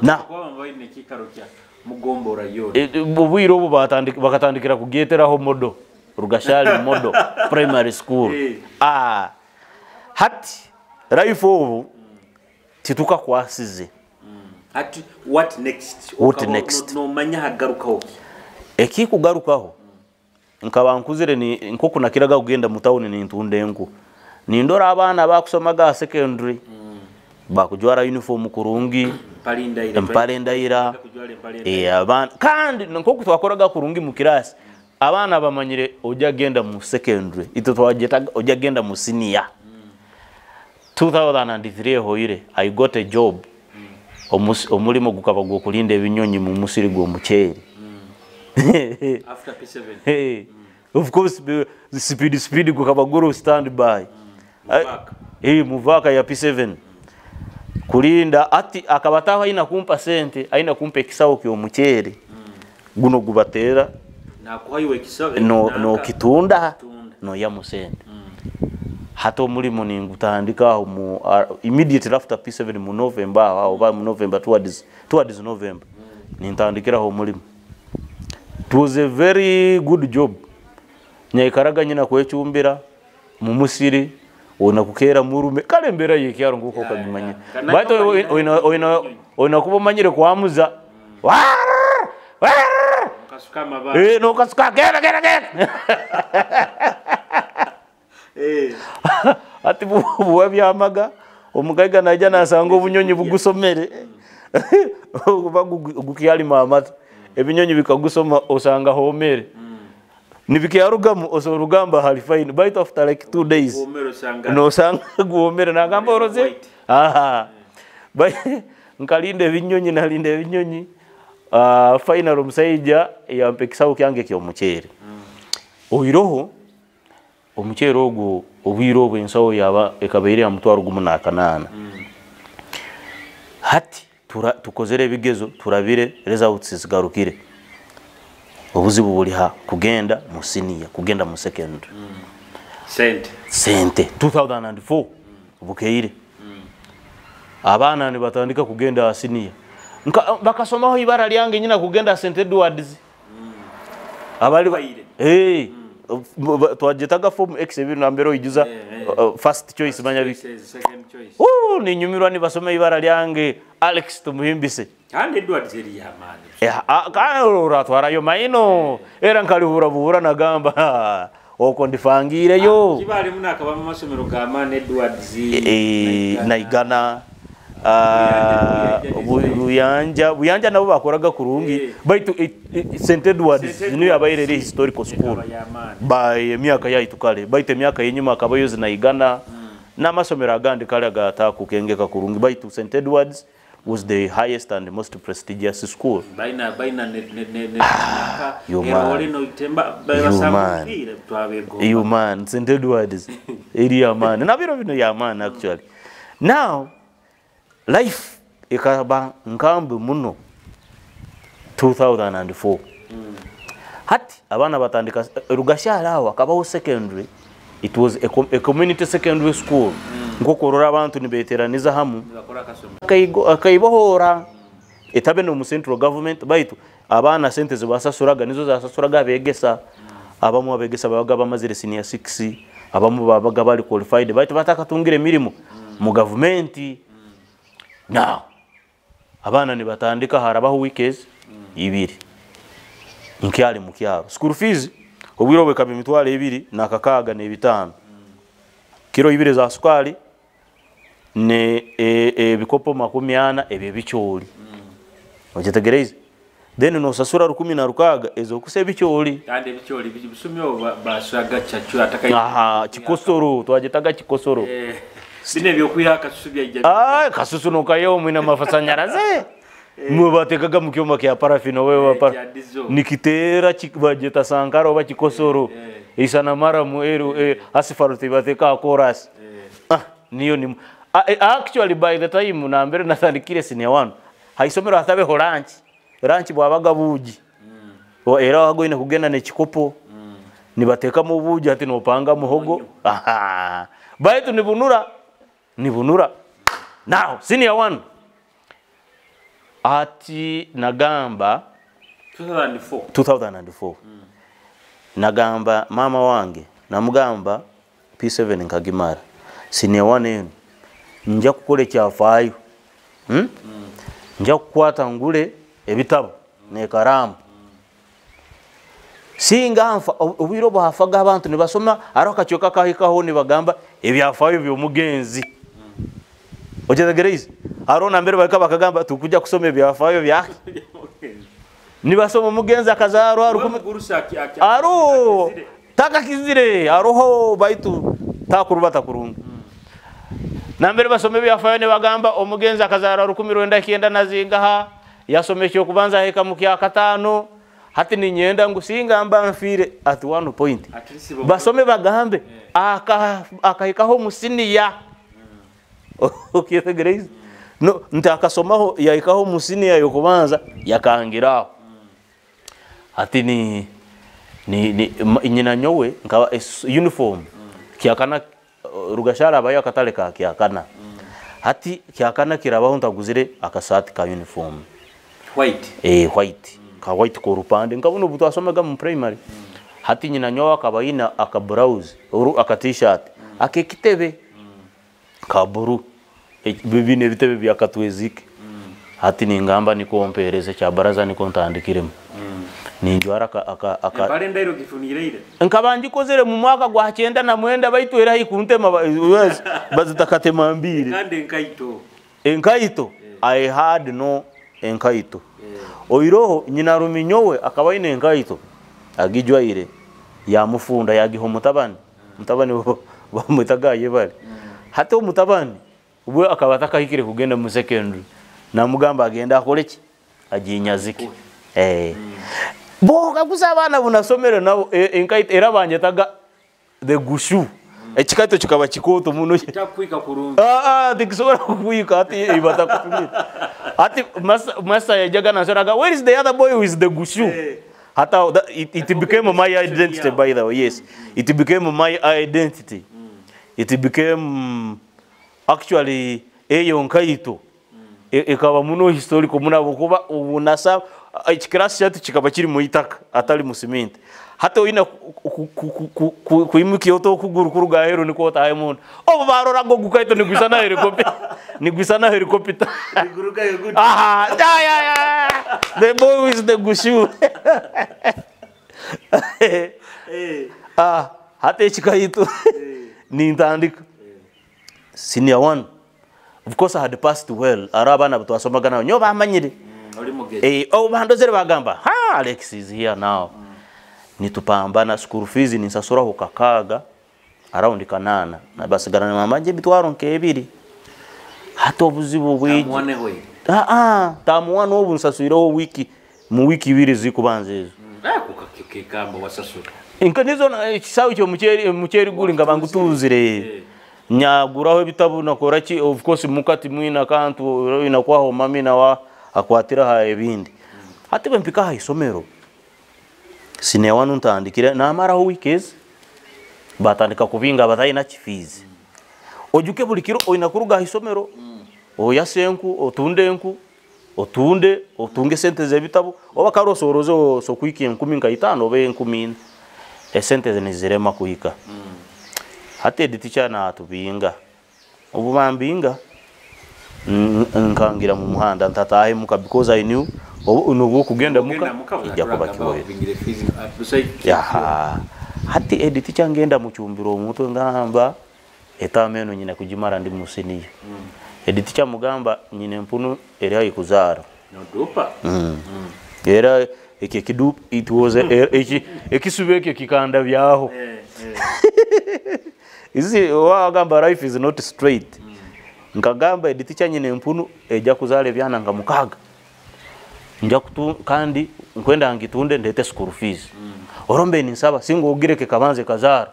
na Kuba mbaine ekikaro kya mugombora yona. Eh, obwire obu bakatandikira kugyeteraho model, Rugashali Model Primary School. Eh. Ah, hati life obu titukakwasize. Ati what next? What Ukaba next? Nomanya hagarukaho. Ekikugarukaho, nkaba nkuzire, ni nkoku nakiraga kugenda mu tawuni nintunda enku, nindora abaana bakusomaga secondary bakujwara uniform kurungi. Empale ndaira. Empale ndaira. Kujwara empale ndaira. Eh, abaana kandi nkoku twakoraga kurungi mu kirasi, abaana bamanyire ojja genda mu secondary, itwe twagetaga ojja genda mu senior. 2003 ehoire, I got a job. Omulimo gukaba gwokulinda ebinyonyi mu musiri gw'omuceeri. After P7. Hey, of course, speed speed gukaba guru stand by. Muvaka. Eh, muvaka ya P7 kulinda. Ati akabataho aina kumpa sente, aina kumpa ekisawo ky'omuceeri guno gubateera. Nakuhayiwe ekisawo. No, no kitunda. Tunda. Noyamu sente. Hata omulimu ningutandika aho mu immediately after P7 mu November aho, oba mu November, towards November, nintandikiraho omulimu. It was a very good job. Nyaikaraga nyina kwecumbira mu musiri, ona kukeera murume, kale embeera yekyaro nguko okagimanya. Yeah. Baitu oina kuba omanyire kwamuza. Kasuka amabara. Eh, nokasuka, genda genda genda. Eh. Ati buwa byamaga omugaiga naija nasanga obunyonyi bugusomere, oba gukyalima amata, ebinyonyi bikagusoma, osanga homere nibikyarugamu, osobola orugamba hali fine, baitu after like 2 days Homero osanga. Nosanga guhomere, nagamba oroze. White. Aha. Nkalinda ebinyonyi, nalinda ebinyonyi. Final omusaija yampa ekisawo kyange ekyomuceere. Oiroho omuceere ogwo, obwire obwo ensawo yaba ekabaire ya 18,000. Hati tukozere ebigezo, turabire, results zigarukire. Obuzibu buli ha kugenda mu senior, kugenda mu secondary. Sente. Sente 2004 bukeire. Abaana nibatandika kugenda senior. Bakasomaho ibara lyange nyina kugenda St Edwards. Abali Baire. Twajetaga form X ebintu nambero ijuza first choice manya biki. Second choice. Ninyumirwa nibasoma ibara lyange Alex Tumuhimbise. Kandi Edwards eri yamaani. Kandi uratwarayo maino era nkalihura buhura nagamba oko ndifangireyo. Kibale munaka ba masomero ga maani Edwards Naigana. Buyanja nabo bakoraga kurungi baitu St Edwards niyo yabaire eri historical school by emyaka yaitu kale, baitu emyaka yenyuma akabayo Naigana n'amasomero agandi kale agatakukengeka kurungi, baitu St Edwards was the highest and most prestigious school. Baina baina ne ne ne ne you man St Edwards eri man na biro bino ya man actually. Now life ikaba nkambi muno 2004. Hati abana batandika Rugashara aho akabaho secondary. It was a community secondary school. Nkokorora abantu nibeteraniza hamu akaibohora etabe no mu central government, baitu abana sente zibasasuraga nizo zasasuraga abegesa. Abamu abegesa babaga bamazire senior 6, abamu babaga bali qualified, baitu batakatungire mirimo mu government. Now abana nibatandika harabaho weekends ibiri nkyali mu kyaro. School fees obwiro bwe kabi mitwalo 2 na kakaaga ne 5. Kilo 2 za sukali ne ebikopo 40 ebye bicholi. Ojetegereze. Then no sasura 16 ezo kuse bicholi. Kandi bicholi bisumyo baswaga chachu ataka. Aha, chikosoro twajetaga chikosoro. Bine byokuya kasusu bya. Kasusu no kayo mwina mafasanyaraze. Mwe batekaga mu kyoma kya parafino wewe para. Nikitera chikbajeta sankara oba chikosoro. Isana mara mueru asphalt bateka chorus. Niyo ni actually by the time na mbere natandikire senior 1 haisomero hatabeho lunch. Lunch bwabaga buji. Era wagoine kugenda ne chikopo. Nibateka mu buji ati nopanga muhogo. Aha. Baitu nibunura. Nibunura. Now senior 1 ati nagamba 2004. Nagamba mama wange namugamba P7 nkagimara senior 1 eno nja kukola ekyafayo. Nja kukwata ngule ebitabo ne karamu. Singa nfa obwiro bwafaga abantu nibasoma aro akachoka kahikaho nibagamba ebyafayo byomugenzi. Ojetegereze aro nambere barika bakagamba tukuja kusoma ebyafayo bya nibasoma mugenzi akazarwa aro takakizire aroho baitu takurubata kurungi. Nambere basoma ebyafayo nibagamba omugenzi akazarwa 1990 na zingaha yasomesha okubanza heka mu kya katano hati ninyenda ngusinga mba nfire at one point. Basome bagambe akahikaho musiniya. Okyetegereze. No nti akasomaho yahikaho musiniya yokubanza yakangiraho. Ati ni nyina nyowe nkaba uniform kyakana Rugashara abayo akatale ka kyakana. Hati kyakana kirabaho ntaguzire akasati ka uniform white. White. Ka white ko rupande nkabona obutwasomaga mu primary. Hati nyina nyowe akaba yina aka blouse oru aka t-shirt akekitebe ka buru bibine bitebe byakatwezike. Hati ningamba niko mpereze kya baraza niko ntandikiremo. Ninjwara aka barenda gifunire nkaba ngikozere mu mwaka gwa 99 baitu era hikuntema bazitakatema mbiri. Kandi enkaito. Enkaito I had no enkaito. Oiroho nyina ruminyowe akaba ine enkaito agijwaire yamufunda yagiho mutabani. Mutabani bamwitaga bali. Hati omutabani ubwe akaba atakahikire kugenda mu secondary namugamba agenda akoleki ajinyazike. Bo kagusa abana bunasomero nabo enkaito era banyetaga the gushu. Ekikaito kikaba kikooto muno. Kitakukwika kurungi. Tikisobora kukwika ati batakupimira. Ati masa yajaga nasoraga, where is the other boy with the gushu? Hata it became my identity, by the way. Yes, it became my identity. It became actually eyo nkaito ekaba muno historical muno kuba ubunasa ekikirasi kyatu kikaba kiri mu itaka atali mu cement. Hata oyina kuimukia okuguru kuruga aheru niko otahe mundu. Obu barora ngo gukaito nigwisa na helicopter. Nigwisa na helicopter. Niguruka yoguti. Aha, ya ya ya. The boy with the gushu. Hata ekikaito nintandika. Senior 1. Of course I had passed well. Ara abana twasomaga nabo nyo bamanyire. Oli mugezi. Bandozere bagamba, ha Alex is here now. Nitupambana school fees ninsasuraho kakaga around kanana na basigara na mama nje bitwaro nkebiri. Hata obuzibu bwiji. Tamuwane hoyi. Tamuwane obu nsasuireho wiki mu wiki ibiri zikubanza ezo. Kukakikamba wasasura. Inka nizo ekisawo kyo mucheri guli nga bangutuzire. Nyaguraho ebitabu nakora ki, of course mukati mwina kantu inakwaho mami na wa akwatira ha ebindi. Hati bwe mpika ha isomero. Senior 1 ntandikire namaraho weekends batandika kubinga batayina kifizi. Ojuke buli kiro oyina kuruga ha isomero. Oya senku otunde enku otunde otunge sente z'ebitabo oba karosorozo so kwiki enkumi nka itano oba enkumi ina. Esente nizirema kuhika. Hati editicha na atubinga. Obu bambinga nkangira mu muhanda ntatahe muka because I knew obu nubu kugenda muka ijya kuba kiboye. Yaha. Hati editicha ngenda mu cyumbiro omutwe ngamba etameno nyina kujimara ndi musiniye. Editicha mugamba nyine mpunu eri ayikuzara. No dupa. Era eki kidup it was eki ekisubeke kikanda byaho. Izi wagamba life is not straight. Nkagamba editicha nyine mpunu ejja kuzala ebyana nga mukaga. Nja kutu kandi nkwenda ngitunde ndete school fees. Orombe ni nsaba singo ogireke kabanze kazara.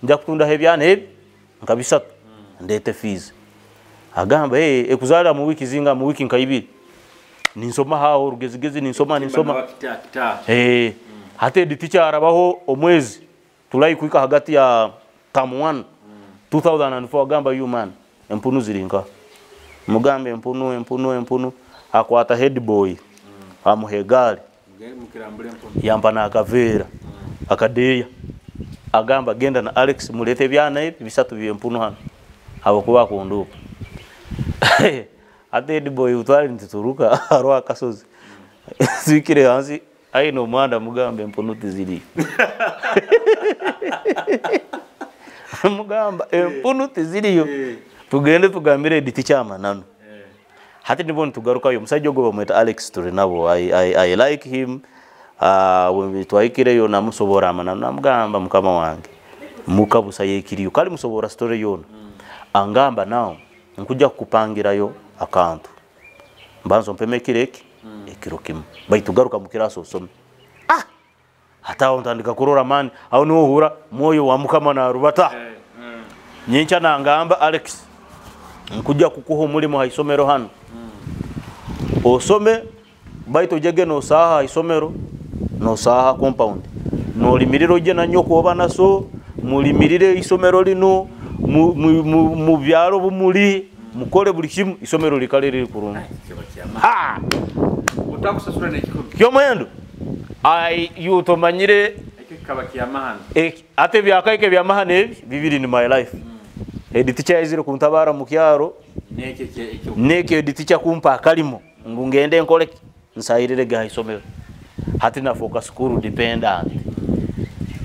Nja kutunda ebyana ebi nkabisatu ndete fees. Agamba hey ekuzala mu wiki zinga mu wiki nkaibiri. Ninsoma hawo rugezigezi ninsoma. Hate editicha arabaho omwezi tulai kuika hagati ya term 1 2004 agamba you man empunu zirinka. Mugambe empunu akwata head boy amuhegali yamba na akavera akadeya agamba genda na Alex mulete byana ebi bisatu byempunu hano abakuba kundupa. Ate head boy utwali ntituruka aro akasozi zikire hansi aino mwanda mugambe empunu tiziri. Mugamba empunu tiziriyo. Tugende tugambire editicha amanano. Hati nibo nitugarukayo omusajja ogwo bamweta Alex Turinabo. I like him. Twaikireyo namusobora amanano namugamba mukama wange mukabusa yekiriyo kali musobora story yona. Angamba nao nkuja kukupangirayo akantu mbanzo mpeme kireki ekiro kimu baitu garuka mukiraso osome. Hata aho ntandika kurora mani aho niho uhura moyo wa mukama na rubata. Nyencha nangamba Alex nkuja kukuha omulimo ha isomero hano. Osome baitu ojege nosaha ha isomero nosaha compound nolimirire oje na nyoko oba naso mulimirire isomero lino mu byalo bumuli mukole buli kimu isomero likale liri kurungi. Utakusasura n'ekikumi kyomuhendo ai yutomanyire ekikaba kyamahano ate byakaike byamahano ebi bibiri ni my life. Editicha yazire kuntabara mu kyaro neke editicha kumpa akalimo ngu ngende nkole nsayirire ga isomero. Hati nafoka school dependent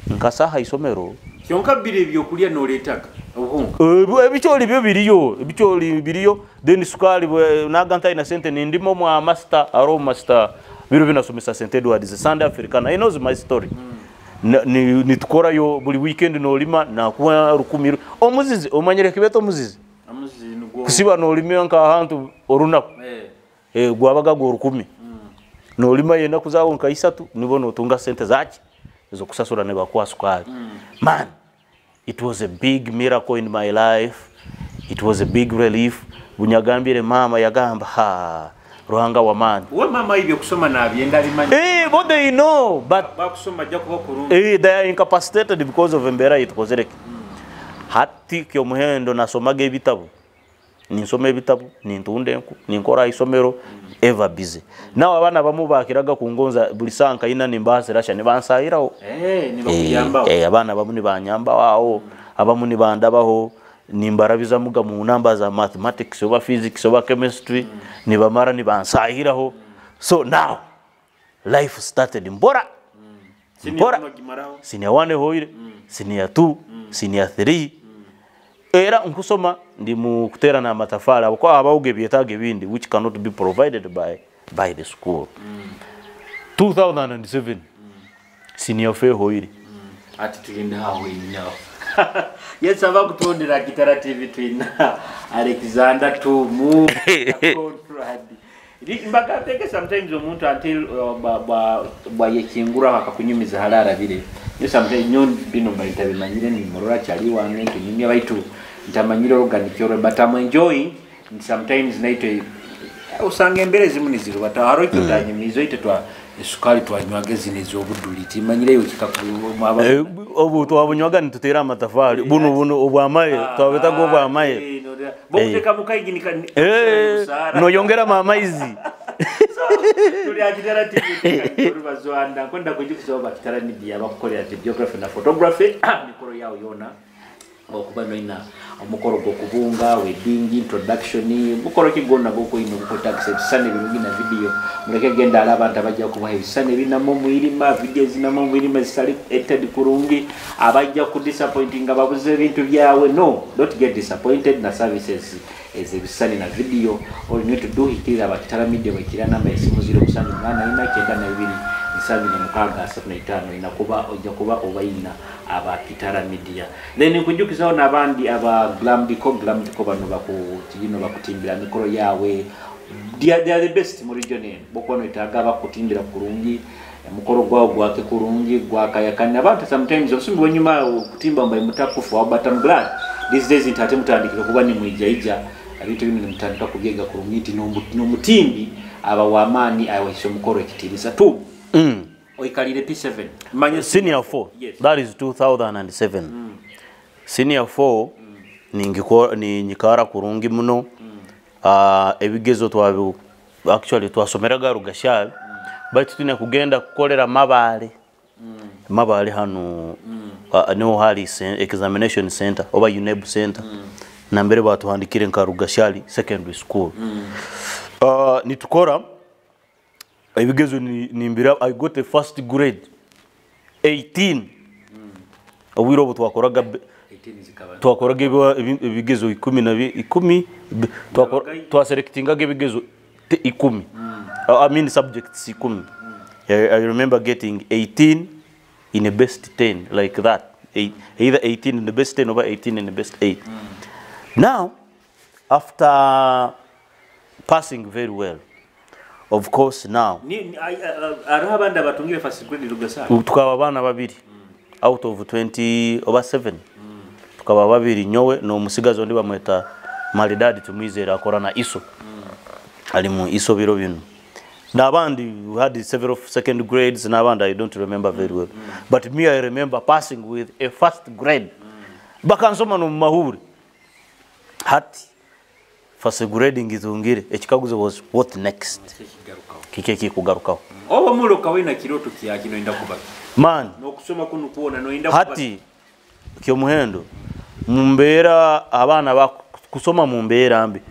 nkasaha isomero kyonka biri ebyokulya noletaka obuhunga ebicholi byo biriyo ebicholi biriyo then sukali naganta ina sente nindimo mwa master aro master biro binasomesa St Edwards Sunday Africana. He knows my story. Nitukorayo buli weekend nolima nakuwa rukumiro omuzizi omanyire kibeto omuzizi amuzizi nugwo kusiba nolimya nka ahantu orunaku gwabaga gwo rukumi. Nolima yena kuzawo nka isatu nibo notunga sente zaki zo kusasura ne bakuwa sukali. Man It was a big miracle in my life. It was a big relief. Bunyagambire mama, yagamba, "Ha, Ruhanga wa maani." We mama ibyo kusoma nabyenda bimanyi. Eh, but they know, but bakusoma ajja kuba kurungi. Eh, they are incapacitated because of embeera yitukozereke. Hati kyomuhendo nasomaga ebitabo, ninsoma ebitabo, nintunda enku, ninkora isomero, ever busy. Nawe abaana bamu bakiraga kungonza buli saa nkaina nimbasirasha nibansahiraho. Eh, nibakuyambaho. Eh, abaana bamu nibanyambaho aho, abamu nibandabaho, nimbarabizamuga mu namba za mathematics oba physics oba chemistry, nibamara nibansahiraho. So now life started mbora mbora. Senior 1 hoire, senior 2, senior 3, era nkusoma ndi mu kuterana amatafari abo kwa habaho ebyetaago ebindi which cannot be provided by the school. 2007, senior 4 hoire. Ati tugende aho inyaho. Yes, abakutondera Kitara TV, twina Alexander Tumu Conrad. Mbagateke sometimes omuntu until bwayekingura akakunyumiza halala bire nyo. Sometimes nyo bino mbaita bimanyire ni murora kyali wange tunyumya baitu ntamanyire organic yoro, but I'm enjoying. And sometimes naito usanga embere zimu niziru, but haro icyo tanyumizo ite twa esukali twanywaga zino ez'obuduli, timanyireyo kikaku. Eh, obu twabunywaga nitutera amatafari buno buno obwamaye, twabetaga obwamaye. Bokuteka mukaigi. Eh, noyongeramo amaizi. Tuli Akitara TV olubazwanda nkwenda kujukiza oba Kitara Media bakukolera videography na photography, mikoro yawo yona okuba noina omukoro gwokubunga, wedding, introduction, mukoro ki gwonna gwokulina ogukwetagisa ebisani ebirungi na video. Muleke genda ala abantu abajja kubaha ebisani ebinamu omwirima, video ezinamu omwirima, ezitali edited kurungi, abajja ku disappointing nga babuze ebintu byawe. No, don't get disappointed na services ezebisani na video. All you need to do, hikirira Abakitara Media, bakira namba esimu 0784 92 76 35, inakuba ojja kuba obayina Abakitara Media. Then nkujukizaho n'abandi aba Glamdico. Glamdico bano baku kino bakutimbira mikoro yawe. They are the best mu region eno. Bokuba noetaaga bakutimbira kurungi, omukoro gwawo gwake kurungi, gwakayakana. Abantu sometimes obusumi bwenyuma okutimba mbaye mutakufu, but I'm glad these days nti ate mutandikire kuba nimwijaija ebintu bino, nimutandika kubyega kurungi nti n'omutimbi aba wamaani, awaisa omukoro ekitiinisa tu. Oikalire P7 manya. Senior 4. Yes. That is 2007, senior 4. Ni nyikara kurungi muno. Ebigezo twabi actually twasomeraga Rugashali, baitu tulina kugenda kukolera Mabale. Mabale hano, niho hali examination center oba UNEB center, nambere batuhandikire nka Rugashali Secondary School. Nitukora ebigezo nimbira I got a first grade 18. Obwire obwo twakoraga 18 zikaba twakoraga ebigezo ikumi na ikumi twaselectingaga ebigezo 10, I mean subjects 10. I remember getting 18 in the best 10 like that. Eight, either 18 in the best 10 over 18 in the best 8. Now after passing very well, of course now Hariho abandi abatungire first grade Rugasa? Tukaba abaana babiri out of 20 oba 7, tukaba babiri, nyowe n'omusigazi ondi bamweta Maridadi Tumwizere, akora na ISO, ali mu ISO biro bino. N'abandi, we had several second grades n'abandi I don't remember very well, but me, I remember passing with a first grade. Bakansoma no mu hati first grade ngitungire, ekikaguzo was, what next? Kiki ekikugarukaho? Oba muloka wina kiroto kyaki noenda kuba Man. N'okusoma kuno kwona noenda kuba? Hati kyomuhendo mumbeera abaana bakusoma mu mbeera mbi.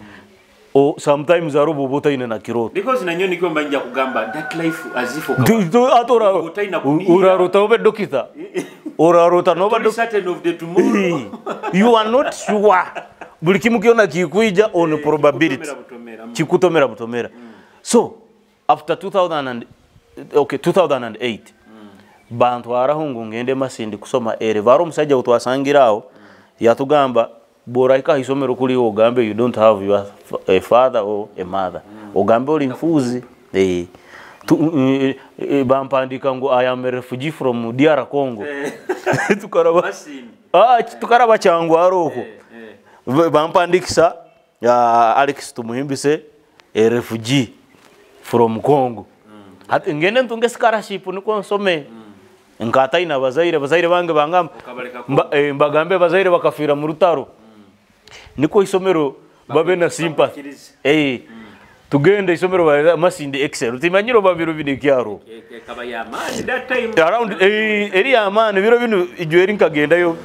O, sometimes ari obuba otaine na kiroto. Because nanyo nikyo mbanja kugamba that life as if Ate Otaina kunihira. Urarota obe dokita, urarota noba Toli certain of the tomorrow. You are not sure. Buli kimu kyona kikwija on probability. Kutomera butomera. Kikutomera butomera. So after 2000 and, okay, 2008, bantwaraho ngu ngende Masindi kusoma ere varo. Omusajja gutwasangira aho yatugamba, bworahika aha isomero kuri ogambe you don't have your a father or a mother, ogambe ori nfuzi. Eh. Bampandika ngu I am a refugee from DR Congo. Tukaraba Masindi. Tukaraba kyangwara okwo. Bampandikisa Alex Tumuhimbise, a refugee from Congo. Hati ngende ntunge scholarship niko nsome. Nkataina abazaire bange bangamba Okabaleka mbagambe abazaire bakafira mu rutaro. Niko isomero babe na sympathy. Bakirize. Tugende isomero ba Masindi Excel. Timanyiro babiro bine kyaro. Kaba ya mani that time. Around eri ya mani biro bino ijwe eri nkagendayo.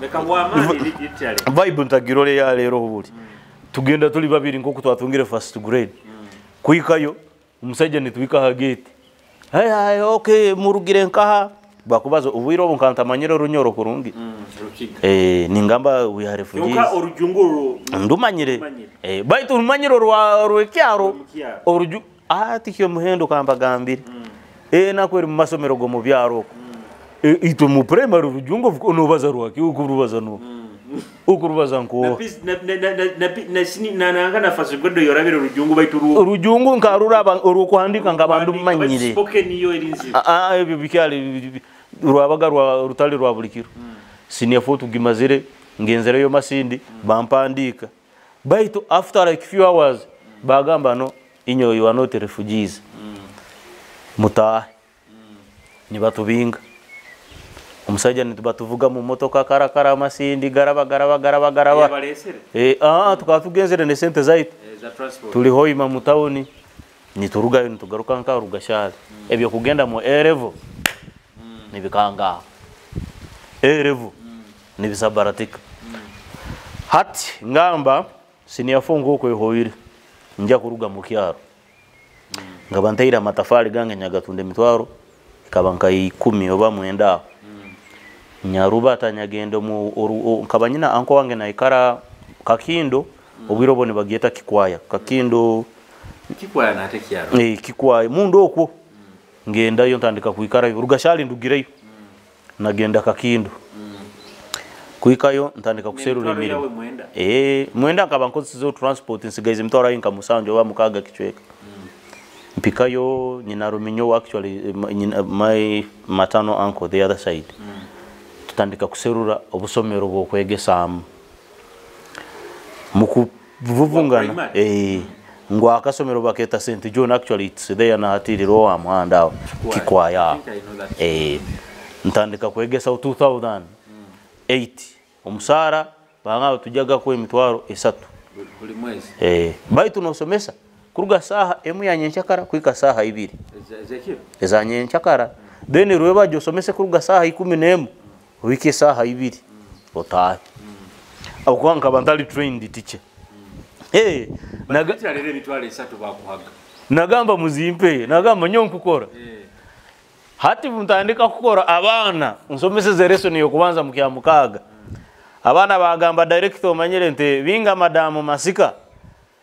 Leka wa mani literally. Vibe ntagirole ya lero buli. Tugenda tuli babiri nko twatungire first grade. Kuikayo umusajja nitwika ha gate. Hey hey okay murugire nkaha bakubaza ubwiro bunkantamanyiro runyoro kurungi. Rukiga. Ningamba we are refugees. Yoka orujunguru Ndumanyire. Baitu rumanyiro rwa rwekyaro Mukyaro. oruju ati kyo muhendo kambagambire. Nakweri mu masomero go mu byaro. Itwe mu primary rujungo nobaza rwaki ukurubaza no. Ukurubaza nko. Na nanga na first grade yorabire rujungu baitu ru. Rujungu nkaruraba urukuhandika ngabandu manyire. Spoken iyo erinzi. Ebyo bikyali rwabaga rwa rutali rwa bulikiro. Senior 4 tugimazire ngenzereyo Masindi bampandika. Baitu after like few hours bagamba no inyo you are not refugees. Mutahe. Nibatubinga. Omusajja nitubatuvuga mu motoka karakara Masindi garaba garaba garaba garaba. Yabalesere. Tukaba tugenzere ne sente zaitu. Za transport. Tuli hoima mu town niturugayo nitugaruka nka rugashari. Ebyo kugenda mu A level. Nibikanga. A level. Nibisabaratika. Hati ngamba senior 4 ngoko ehoire. Nja kuruga mu kyaro. Ngaba ntaira amatafari gange nyagatunde mitwaro ikaba nka 10 oba 9. Nyaruba atanyagenda mu nkaba nyina anko wange naikara Kakindo obwiro bone bagieta Kikwaya. Kakindo Kikwaya na ate kyaro. Kikwaya mundu okwo. Ngenda yo ntandika kuikara rugashali ndugireyo. Nagenda Kakindo. Kuikayo ntandika kuserura emirimo. Mwenda nkaba nkozesa transport nsigaize mitwaro nka musanjo oba mukaga kichweka. Mpikayo nyina Ruminyo actually my maternal uncle the other side. Tutandika kuserura obusomero bwo kwegesaamu. Mukuvuvungana ngwa akasomero baketa St John actually it's there na hatiriro wa muhanda Kikwaya. Ntandika kwegesa 2008 omusara banga tujaga ko emitwaro 3 buli mwezi. Baitu nosomesa kuruga saha emu ya nyenchakara kuika saha 2 eza nyenchakara. Then rweba josomese kuruga saha 11 wiki saha 2 otahe. Akuwa nkabantali trained teacher. Nagamba muzimpe, nagamba nyonkukora. Hati mutandika kukora abana nsomese lesson yo kubanza mukya mukaga. Abana bagamba director omanyire nte binga madamu Masika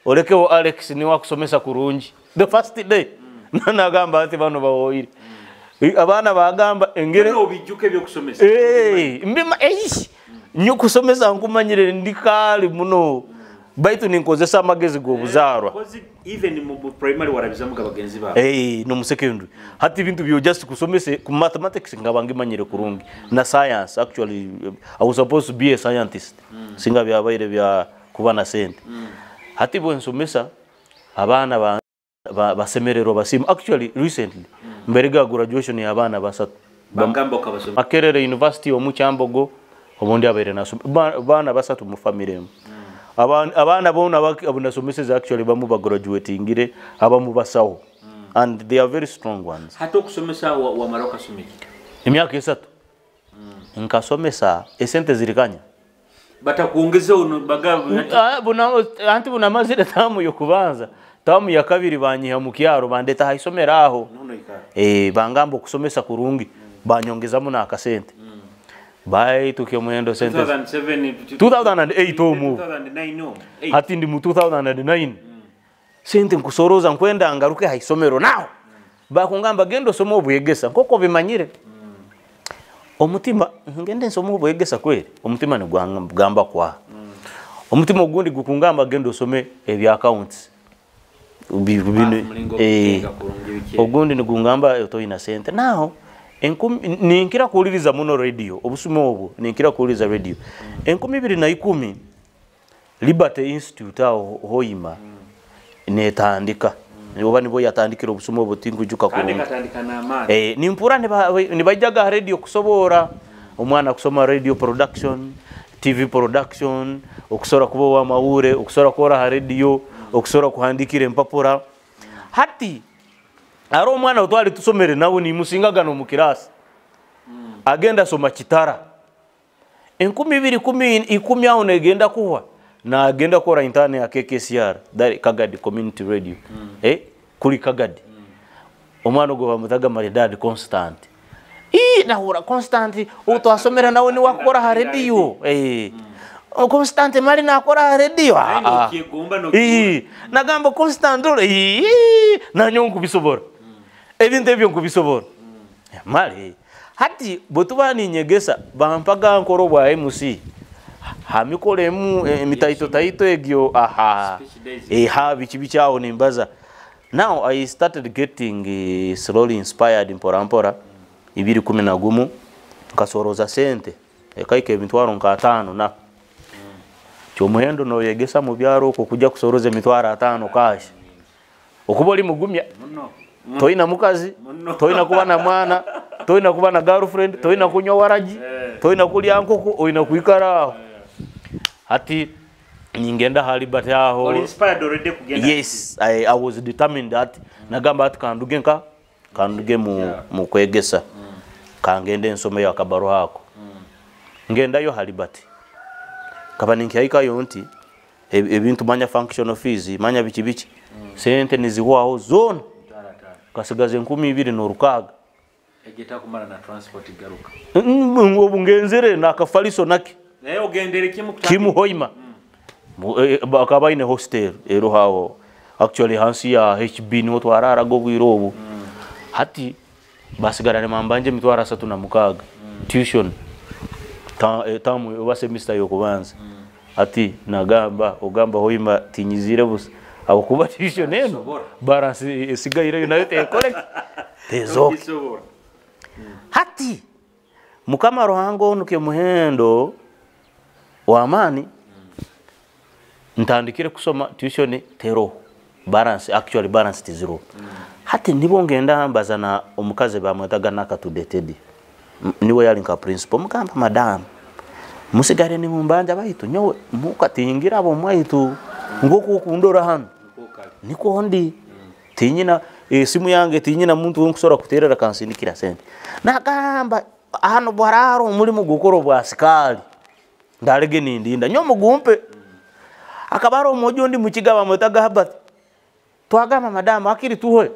olekewo Alex ni wakusomesa kurungi the first day. Nagamba ati bano bawoire. Abana bagamba engere obijuke byo kusomesa. Mbima nyokusomesa nkumanyire ndikali muno. Baitu ninkozesa amagezi gobuzarwa. Even mu primary warabizamuga bagenzi babo. No mu secondary. Hati bintu byo just kusomese ku mathematics ngabangi manyire kurungi na science actually I was supposed to be a scientist. Singa byabaire bya kuba na sente. Hati bo nsomesa abana basemerero basimu actually recently mberega graduation ya abana basatu. Bagamba okabasoma. Makerere University omu Kyambogo obundi abaire na bana basatu mu family. Abana bona abunasomeseza actually bamu ba graduatingire abamu basawo. And they are very strong ones. Hato kusomesa wa maroka someki. Emyaka 3. Nkasomesa esente zirikanya. Batakuongeza ono bagabu. Buna anti buna mazire tamu yokubanza. Tamu ya kabiri banyiha mu kyaro bandeta haisomera aho. Bangamba kusomesa kurungi banyongezamu na akasente. Bai tukio muhendo sente 2007 2008 omu 2009 hati ndi mu 2009 sente nkusoroza nkwenda ngaruke haisomero naho bakungamba gendo soma obwegesa nkoko bimanyire. Omutima ngende nsoma obwegesa kweri omutima ni gwangamba kwa omutima ogundi gukungamba gendo some ebya accounts Ogundi nigungamba toyina sente. Naho ninkira kuwuliriza muno radio obusume obwo, ninkira kuwuliriza radio. 2010 Liberty Institute aho Hoima netandika. Oba nibo yatandikira obusume obwo tinkujuka Kandi kurungi. Katandika n'amaani. Nimpura nibaijaga radio kusobora omwana kusoma radio production, TV production, okusobora kuba owamawure, okusobora kukora ha radio, okusobora kuhandikira empapura. Hati ari omwana otwali tusomere nawe nimusingaga n'omu kirasi. Agenda soma Kitara. 2010 aho negenda kuhwa nagenda kukora intern ya KKCR, that Kagadi Community Radio. Kuri Kagadi. Omwana ogwo bamutaga Maridadi Constant. Ii nahura Constant utwasomera nawe ni wakora ha radio. Constant mali nakora ha radio. Naye nokyegomba nokyegomba. Nagamba Constant ole, nanyo nkubisobora. Ebintu ebyo nkubisobora. Mali hati bwe ninyegesa bampaga nkoro bwa MC hamikoro emu emitaito taito egyo aha. Speech days. Ha biki bikyawo nimbaza. Now I started getting slowly inspired mpora mpora. 2011 nkasoroza sente ekaika emitwaro nka 5 na kyomuhendo noyegesa mu byaro okwo kujja kusoroza emitwaro 5 cash okuba oli mugumya Muno. toyina mukazi, Muno. toyina kuba na mwana, toyina kuba na girlfriend, toyina kunywa waragi, toyina kulya nkoko, oyina kwikara aho. Hati ningenda ha Liberty aho. Oli inspired already kugenda. Yes, I was determined that nagamba ati kanduge nka kanduge mu kwegesa. Kangende nsome akabaruha ako. Ngendayo ha Liberty. Kaba ninkihaikayo nti ebintu manya functional fees, manya biki biki. Sente nizihwaho zona. Mitwaro 5. Kasigaze 2600. Egeta kumara na transport garuka. Obu ngenzere nakafaliso naki. Naye ogendere kimu kutandika. Kimu Hoima. Bakaba ine hostel ero hawo. Actually hansi ya HB niho twararaga obwire obu. Hati basigara ne mambanje mitwaro 36. Tuition. Tamu oba semester yokubanza. Ati nagamba ogamba Hoima tinyizire busa. Abo kuba tuition eno Sobola. balance esigaire nayo tekole. Tezoke. Tokisobola. Hati Mukama Ruhanga onu muhendo w'amaani ntandikire kusoma tuition tero balance, actually balance tiziro. Hati nibo ngenda mbaza na omukazi bamwetaga Nakatudetedi. Niwe yali nka principal. Mugamba madam musigare ni mumbanja baitu nyowe mukatingira abo mwaitu ngoku kundora hano niko ndi tinyina esimu yange tinyina muntu nkusobora kuterera kansindikira sente. Nagamba hano bwararo omulimu gukora bwa asikali ndarege nindinda nyo mugumpe. Akabaro omojo ndi mukigaba mwetaga Habati. Twagamba madamu akiri tuhe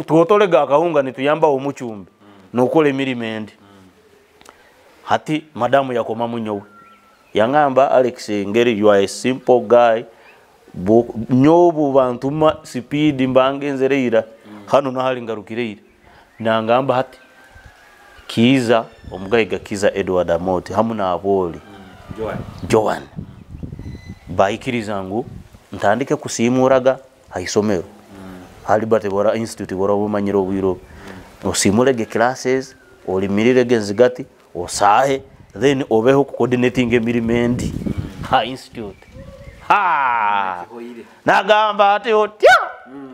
tuotolega akahunga nituyamba omuchumbi nokole emirimo endi. Hati madamu yakoma munyowe yangamba Alex Ngeri, you are a simple guy. Nyobu bantuma speed mbangenzereira hano nahali ngarukireira. Nangamba hati Kiza omugaiga Kiza Edward Amoti hamu na Aboli Joan. Joan baikiriza ngu ntandike kusimuraga haisomero. Halibate bora institute bora bumanyiro bwiro. Osimurege classes, olimirirege nzigati, osahe, then obeho coordinating emirimo endi ha institute. Ha! Kihoire. Nagamba ati otya.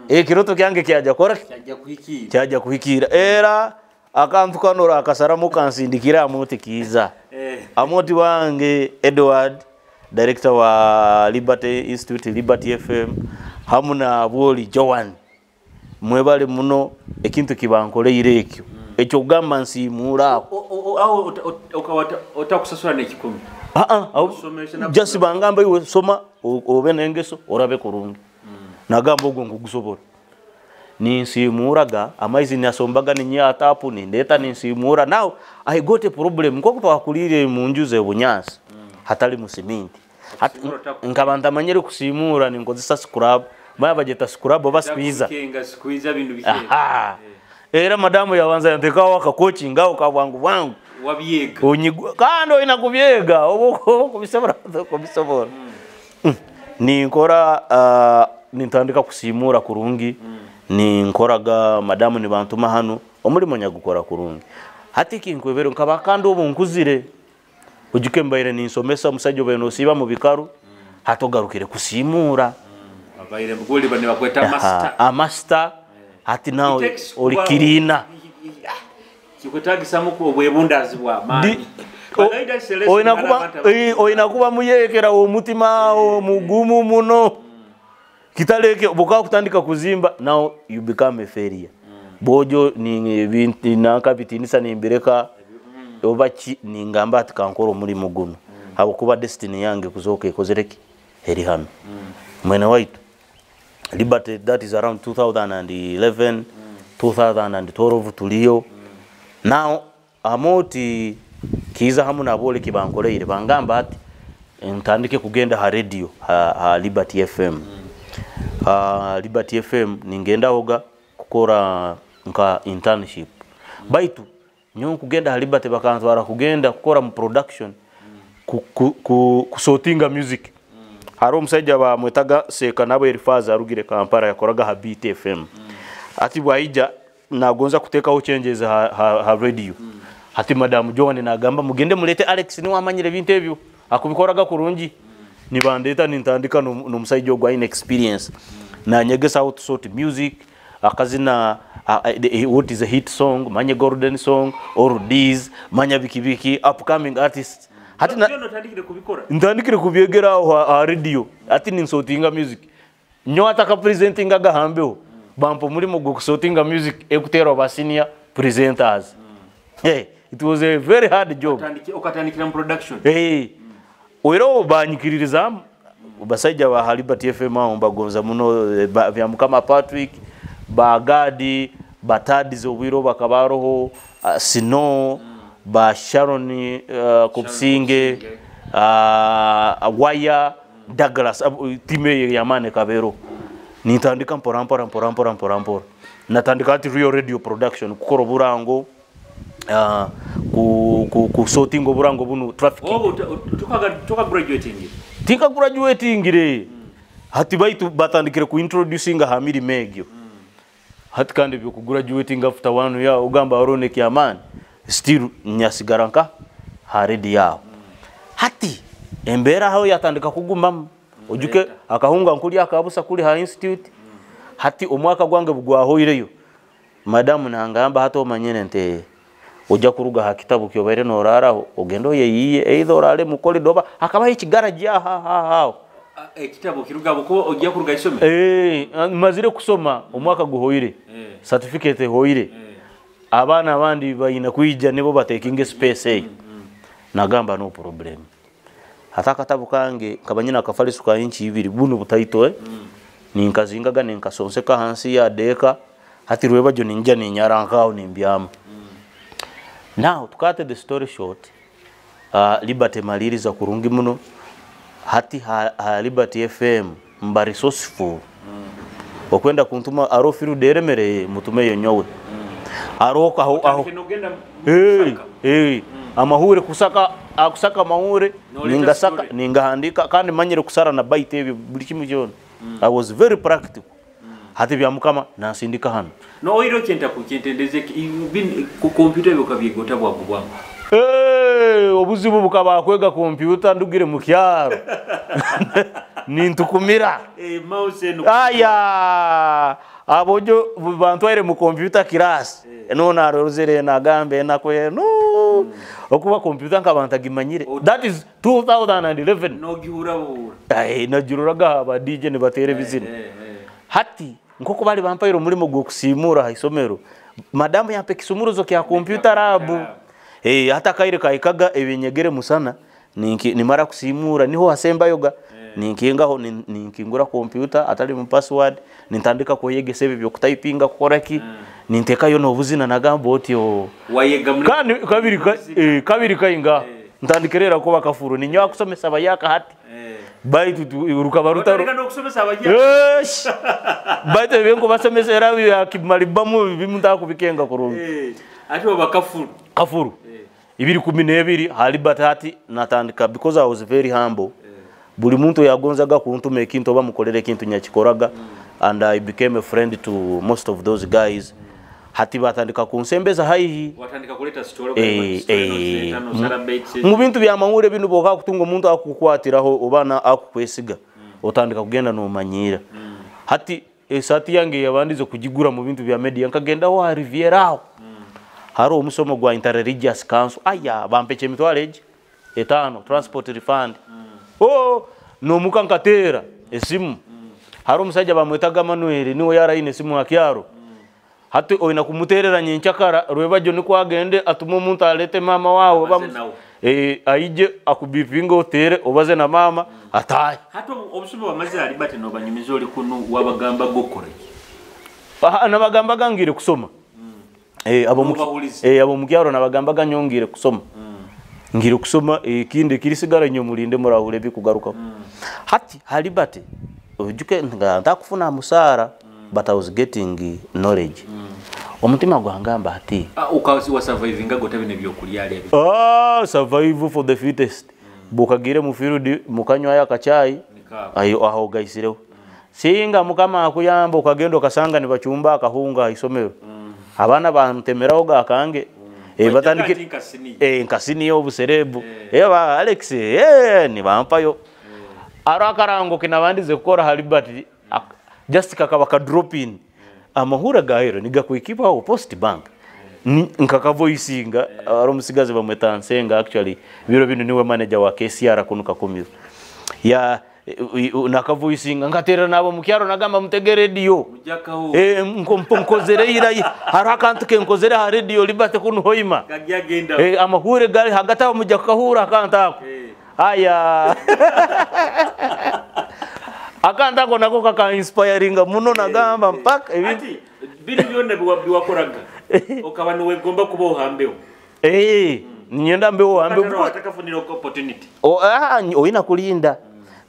Ekiroto kyange kyaja kora Kyajja kuhikira. Kyaja kuhikira. Era akantu kanora akasaramu kansindikira Amoti Kiza. Amoti wange Edward, director wa Liberty Institute, Liberty FM, hamu na Aboli Joan. Mwebale muno ekintu kibankoleire ekyo. Ekyo kugamba nsiimura ako. Aho otakusasula n'ekikumi. Ah, Osomesha na just bangamba iwe soma obe n'engeso orabe kurungi. Nagamba ogwo nkugusobola. Ninsiimuraga amaizi nasombaga ninyatapu nindeta ninsiimura. Now I got a problem nkoku twakulire mu nju ze bunyansi hatali mu siminti. Kusimura Nkaba ntamanyire kusimura ninkozesa scrub. Maya bajeta scrub oba squeezer. Kenga squeezer bintu bike. Aha. Era madamu yabanza yantekawo aka coaching awo ka bwangu bwangu. Wabyega. Unyigwa kandi oyina kubyega oba kubisobola kubisobola. Ninkora nintandika kusimura kurungi. Ninkoraga madamu nibantuma hanu omulimo nyagukora kurungi. Hati kinkwebere nkaba kandi obu nkuzire ojuke mbaire ninsomesa omusajja obaire nosiiba mu bikaru hati ogarukire kusiimuura. Abaire muguli bane bakweta master. Amaster hati nawe oli kiriina. Kikwetagisamu obwebundazi bwa maani. Oyina kuba muyekera omutima omugumu muno. Kitaleke buka kutandika kuzimba now you become a failure. Bojo ni nanka bitinisa nimbireka oba ki ningamba ati kankora omulimu guno. Habwokuba destiny yange kuzoka ekozereki eri hano. Mwene waitu Liberty, that is around 2011, 2012 tuliyo. Now amoti kiza hamu nabole kibankoleire bangamba ati ntandike kugenda ha radio ha Liberty FM. Liberty FM ningenda hoga kukora nka internship. Baitu nyo kugenda ha Liberty bakantwara kugenda kukora mu production kusortinga music. Haro omusajja bamwetaga Seka nabo Elifaza arugire Kampala yakoraga ha Beat FM. Ati bwaija nagonza kutekaho changes ha radio. Hati Madam John nagamba mugende mulete Alex ni wamanyire bintu ebyo akubikoraga kurungi. Nibandeta nintandika n'omusajja ogwa in experience. Na nyegesa how to sort music akazina what is a hit song, manye golden song or these manya bikibiki upcoming artists. Hati ntandikire kubikora. Ntandikire kubyegera aho radio. Ati ninsortinga music. Nyo ataka presentinga gahambeho. Bampo mulimo gwo kusortinga music ekuterwa ba senior presenters. Hey, it was a very hard job. Okatandikira mu production. Hey. Oiro banyikiririza basajja ba Liberty FM aho mbagonza muno bya Mukama Patrick, ba Gadi, batadize obwiro bakabaroho, Sino, ba Sharon Kopsinge, Waya Douglas time ya mane kabero. Nitandika mpora mpora mpora mpora mpora mpora. Natandika ati real radio production kukora oburango ku sorting oburango bunu traffic. Obo tuka graduating. Tinka graduating re. Hati baitu batandikire ku introducing ha mirimo egyo. Hati kandi byo ku graduating after 1 year ogamba arone kyamani still nyasigaranka ha radio yao. Hati embera aho yatandika kugumamu. Ojuke akahunga nkuli akabusa kuli ha institute. Hati omwaka gwange bugwahoireyo. Madamu nangamba hati omanyene nte ojja kuruga ha kitabu kyobaire noraraho ogendo yeyiye either orale mu corridor akabaho ekigaraji aha. Ekitabo kiruga buko ojja kuruga isomero. Mazire kusoma omwaka guhoire. Certificate hoire. Abana abandi bayina kuija nibo batekinge space eyo. Nagamba no problem. Hata katabu kange kabanyina akafalisu ka inchi ibiri buno butaito ninkazingaga ninkasonseka hansi ya deka hati rwebajo ninja ninyarankao nimbyama. Now to cut the story short, Liberty maliriza kurungi muno hati ha Liberty FM mba resourceful. Okwenda kuntuma arofiru deremere mutume yonyowe. Aroka aho aho. Amahure kusaka akusaka mahure ningasaka ningahandika kandi manyire kusara na baite ebyo buli kimu kyona. I was very practical. Hati bya Mukama nasindika hano. No oiro kyenta kukyentendeze ku computer byokabyegota bwangu bwangu. Obuzibu bukaba kwega computer ndugire mu kyaro. Nintukumira. Mouse eno. Aya abojo bantwaire mu computer class. No narozere nagambe nakwe no. Okuba computer nkabanta gimanyire. That is 2011. No gihura buhura. Ai najururaga aba DJ ne batere bizina. Hati nkoko bali bampaire omulimo gwo kusimura ha isomero. Madamu yampe kisumuruzo kya computer lab. Hata kaire kaikaga ebinyegere musana nimara kusimura niho hasemba yoga. Ninkingaho ninkingura computer atali mu password nintandika kweyegesa ebyo kutayipinga kukoraki nintekayo nobuzina nagamba otyo wayega muri kandi kabiri kainga ntandikirera ko bakafuru ninyo akusomesa bayaka hati baitu rukabaruta no kusomesa abayaka yes baitu benko basomesa era yakimalibamu bimunta kubikenga kurungi ati bakafuru kafuru 2012 halibat hati natandika because I was very humble. Buli muntu yagonzaga kuntuma ekintu oba mukolere ekintu nyakikoraga. And I became a friend to most of those guys. Hati batandika kunsembeza haihi. Watandika kuleta story, mu bintu bya mawure binu boka kutunga omuntu akukwatiraho obana akukwesiga. Otandika kugenda nomanyira. Hati esati yange yabandize kugigura mu bintu bya media nkagenda wa Riviera aho. Haro omusomo gwa Interreligious Council aya bampeche emitwalo egi 5 transport refund. Oh nomuka nkatera esimu. Haro omusajja bamwetaga Manuel niwe yaraine esimu akyaro. Hati oina kumuterera nyenchakara rwebajo niko agende atuma omuntu alete mama wawe aije akubipinga otere obaze na mama ataye. Hati obusume wamaze alibate no banyumiza oli kunu wabagamba gokore. Nabagamba gangire kusoma. Abo mukyaro nabagamba ganyongire kusoma. Ngire kusoma ikindi kirisigara nyomulinde murahule bikugaruka. Hati halibate ojuke nga ntakufuna musara. But I was getting knowledge. Omutima gwangamba ati ukazi wa surviving gote bine byokulya ali. Survival for the fittest. Bukagire mu field mukanywa ya kachai ayo aho gaisireho. Singa mukama akuyamba ukagenda ukasanga ni bachumba akahunga isomero. Abana bantemeraho gakange. Batandike nkasini yo buserebu. Ba Alex ni bampayo. Arakarango kinabandize kukora halibati just kakaba ka drop in. Amahura gahero nigakwikipa aho Post Bank. Nkakavoisinga ari omusigazi bamweta Nsenga actually biro bino niwe manager wa KCR kunuka komiro. Ya nakavoisinga ngatera nabo mukyaro nagamba mutege radio. Nkozere ira hari akantu ke nkozere ha radio libate kunu hoima. Amahure gari hagati aho mujya kahura akantako. Aya akantako nako kaka inspiringa muno nagamba mpaka ati biri byonna biwakoraga okaba niwe gomba kuba ohambeho. Nyenda mbeho hambeho atakafunira opportunity. Oyina kulinda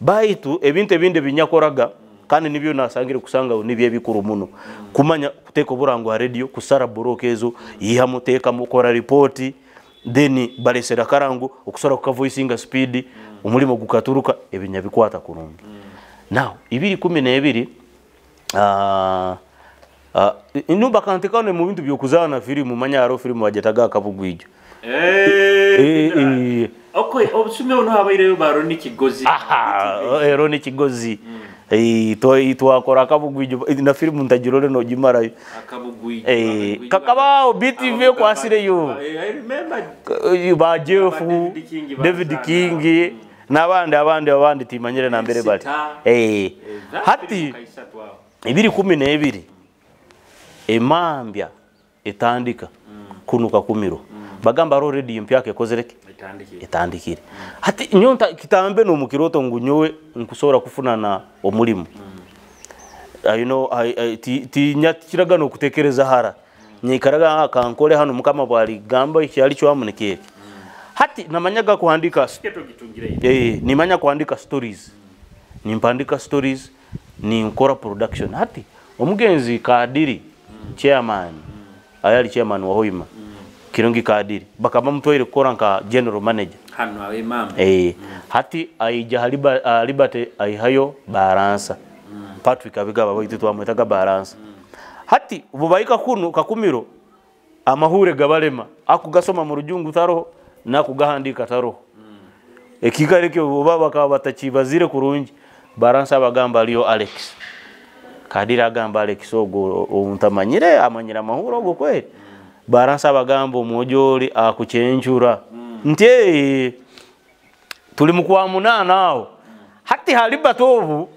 baitu ebintu ebindi binyakoraga kandi nibyo nasangire kusanga nibyo bikuru muno kumanya kuteka oburango ha radio kusara boroke ezo yiha muteka mukora report then balesera karango okusora kukavoisinga speed omulimo gukaturuka ebinya bikwata kurungi. Now 2012 inumba kantekane mu bintu byokuzana filimu manya haro filimu wajetaga akabugwijo. Okay, obusume ono habaireyo ba Ronnie Kigozi. Ronnie Kigozi. Twakora akabugwijo na filimu ntagirore no gimarayo. Akabugwijo. Kakabao BTV kwasireyo. I remember ba Jeff, David King nabandi abandi abandi timanyire na mbere bali. Hati 2012 emambya etandika kunuka kumiro. Bagamba ro radio mpyake kozereke etandikire. Hati nyonta kitambe no mukiroto ngunyowe nkusora kufuna na omulimu. You know ti nyakiraga no kutekereza hara. Nyikaraga akankole hano mukama bwali gamba ikyali cyo. Hati namanyaga kuandika nimanya kuandika stories. Nimpandika stories ni nkora production. Hati omugenzi Kadiri chairman ayali chairman wa Hoima. Kirungi Kadiri bakaba mutwaire kukora nka general manager hano awe mama. Hati aija Liberty aihayo baransa. Patrick abigaba baitu twamwetaga baransa. Hati bubaika kunu kakumiro amahure gabalema akugasoma mu rujungu taroho nakugahandika taroho. Ekikareke oba bakaba batakibazire kurungi baransa bagamba aliyo Alex. Kadiri agamba Alex ogo ontamanyire amanyira amahuro ogo kweli. Baransa bagamba omwojoli akuchenjura. Nti tuli mukwa munana aho. Hati haliba tobu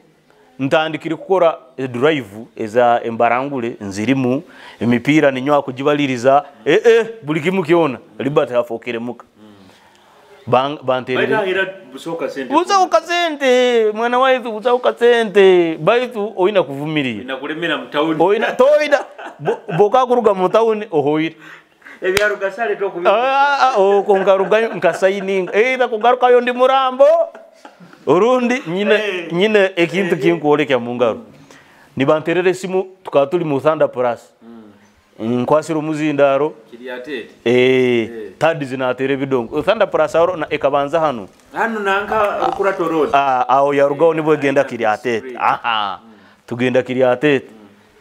ntandikire kukora drive eza embarangule nzirimu emipira ninywa kujibaliriza buli kimu kiona Liberty hafokere muka. Banterere busoka sente. Busoka sente mwana waitu busoka sente baitu oina kuvumiria. Nakulemera mutauni. Oina toina boka kuruga mutauni ohoire. Ebyaruga sale tokubi. Kongaruga nkasaininga. Eitha kugarukayo ndi murambo. Urundi nyine ekintu kinkuolekya mungaro. Nibanterere simu tukatuli mu Thunder Plus. Nkwasira omuzindaro. Kiryatete. Tadi zinatere bidongo. Thunder Plus aro na ekabanza hano. Hano nanka rukura torodi. Aho yarugaho nibwo genda Kiryatete. Aha. Tugenda Kiryatete,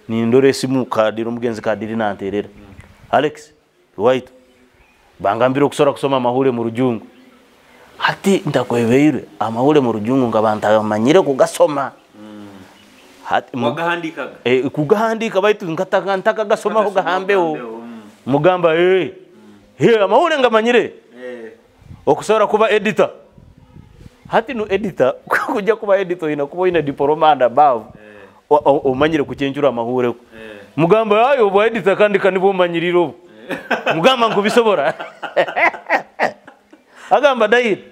nindora esimu Kadiri, omugenzi Kadiri nanterera. Alex waitu bangambire okusobora kusoma amahuri mu rujungu. Hati ntakwebeirwe amahuri mu rujungu nkaba ntamanyire kugasoma. Hati Wagahandikaga? Kugahandika baitu ntakagasomaho gahambeho. Gahambeho. Mugamba amahuri ngamanyire. Okusobora kuba editor. Hati no editor kujja kuba editor ina kuba ina diploma and above. Omanyire kuchenjura amahuri. Mugamba ayo obu editor kandi kanibo omanyirire obu. Mugamba nkubisobora. Agamba dai.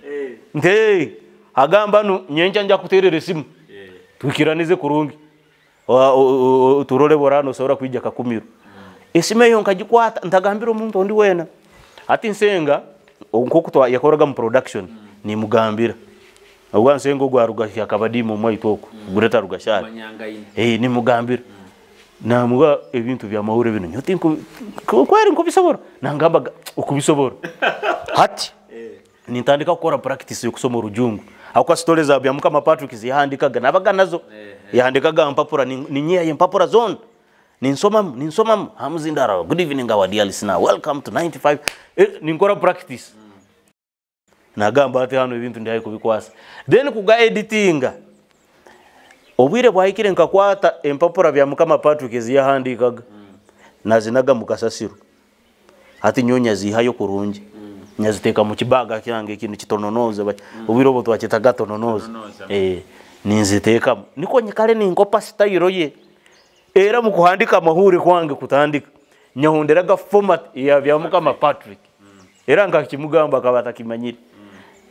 Nte agamba nu nyenja nja kuterera esimu. Tukiranize kurungi. Turole borano sobora kwijja Kakumiro. Esimu eyo nkagikwata ntagambira omuntu ondi wena. Ati nsenga nkoku yakoraga mu production nimugambira. Ogwa nsenga ogwa Rugashya akabadimu omwaitu oku Greta Rugashari. Nimugambira. Namuga ebintu bya mahuri bino nyoti kweri nkubisobora. Nangamba okubisobora. Hati nintandika kukora practice yo kusoma orujungu. Akwa stories za Byamukama Patrick zihandikaga nabaga nazo. Yahandikaga mpapura ninyiya empapura zone. Ninsoma hamuzindara. Good evening our dear listener. Welcome to 95. Ninkora practice. Nagamba ati hano ebintu ndihaye kubikwasa. Then kuga editinga. Obwire bwahikire nkakwata empapura Byamukama Patrick ziyahandikaga. Nazinaga mukasasiro. Ati nyonya zihayo kurungi. Nyaziteka mu kibaga kyange ikintu kitononoza. Obwire obwo twakitaga tononoza. Ninziteka. Niko nyikale ninkopa style ye. Era mu kuhandika amahuri kwange kutandika. Nyahonderaga format ya Byamukama Patrick. Era nkakimugamba akaba atakimanyire.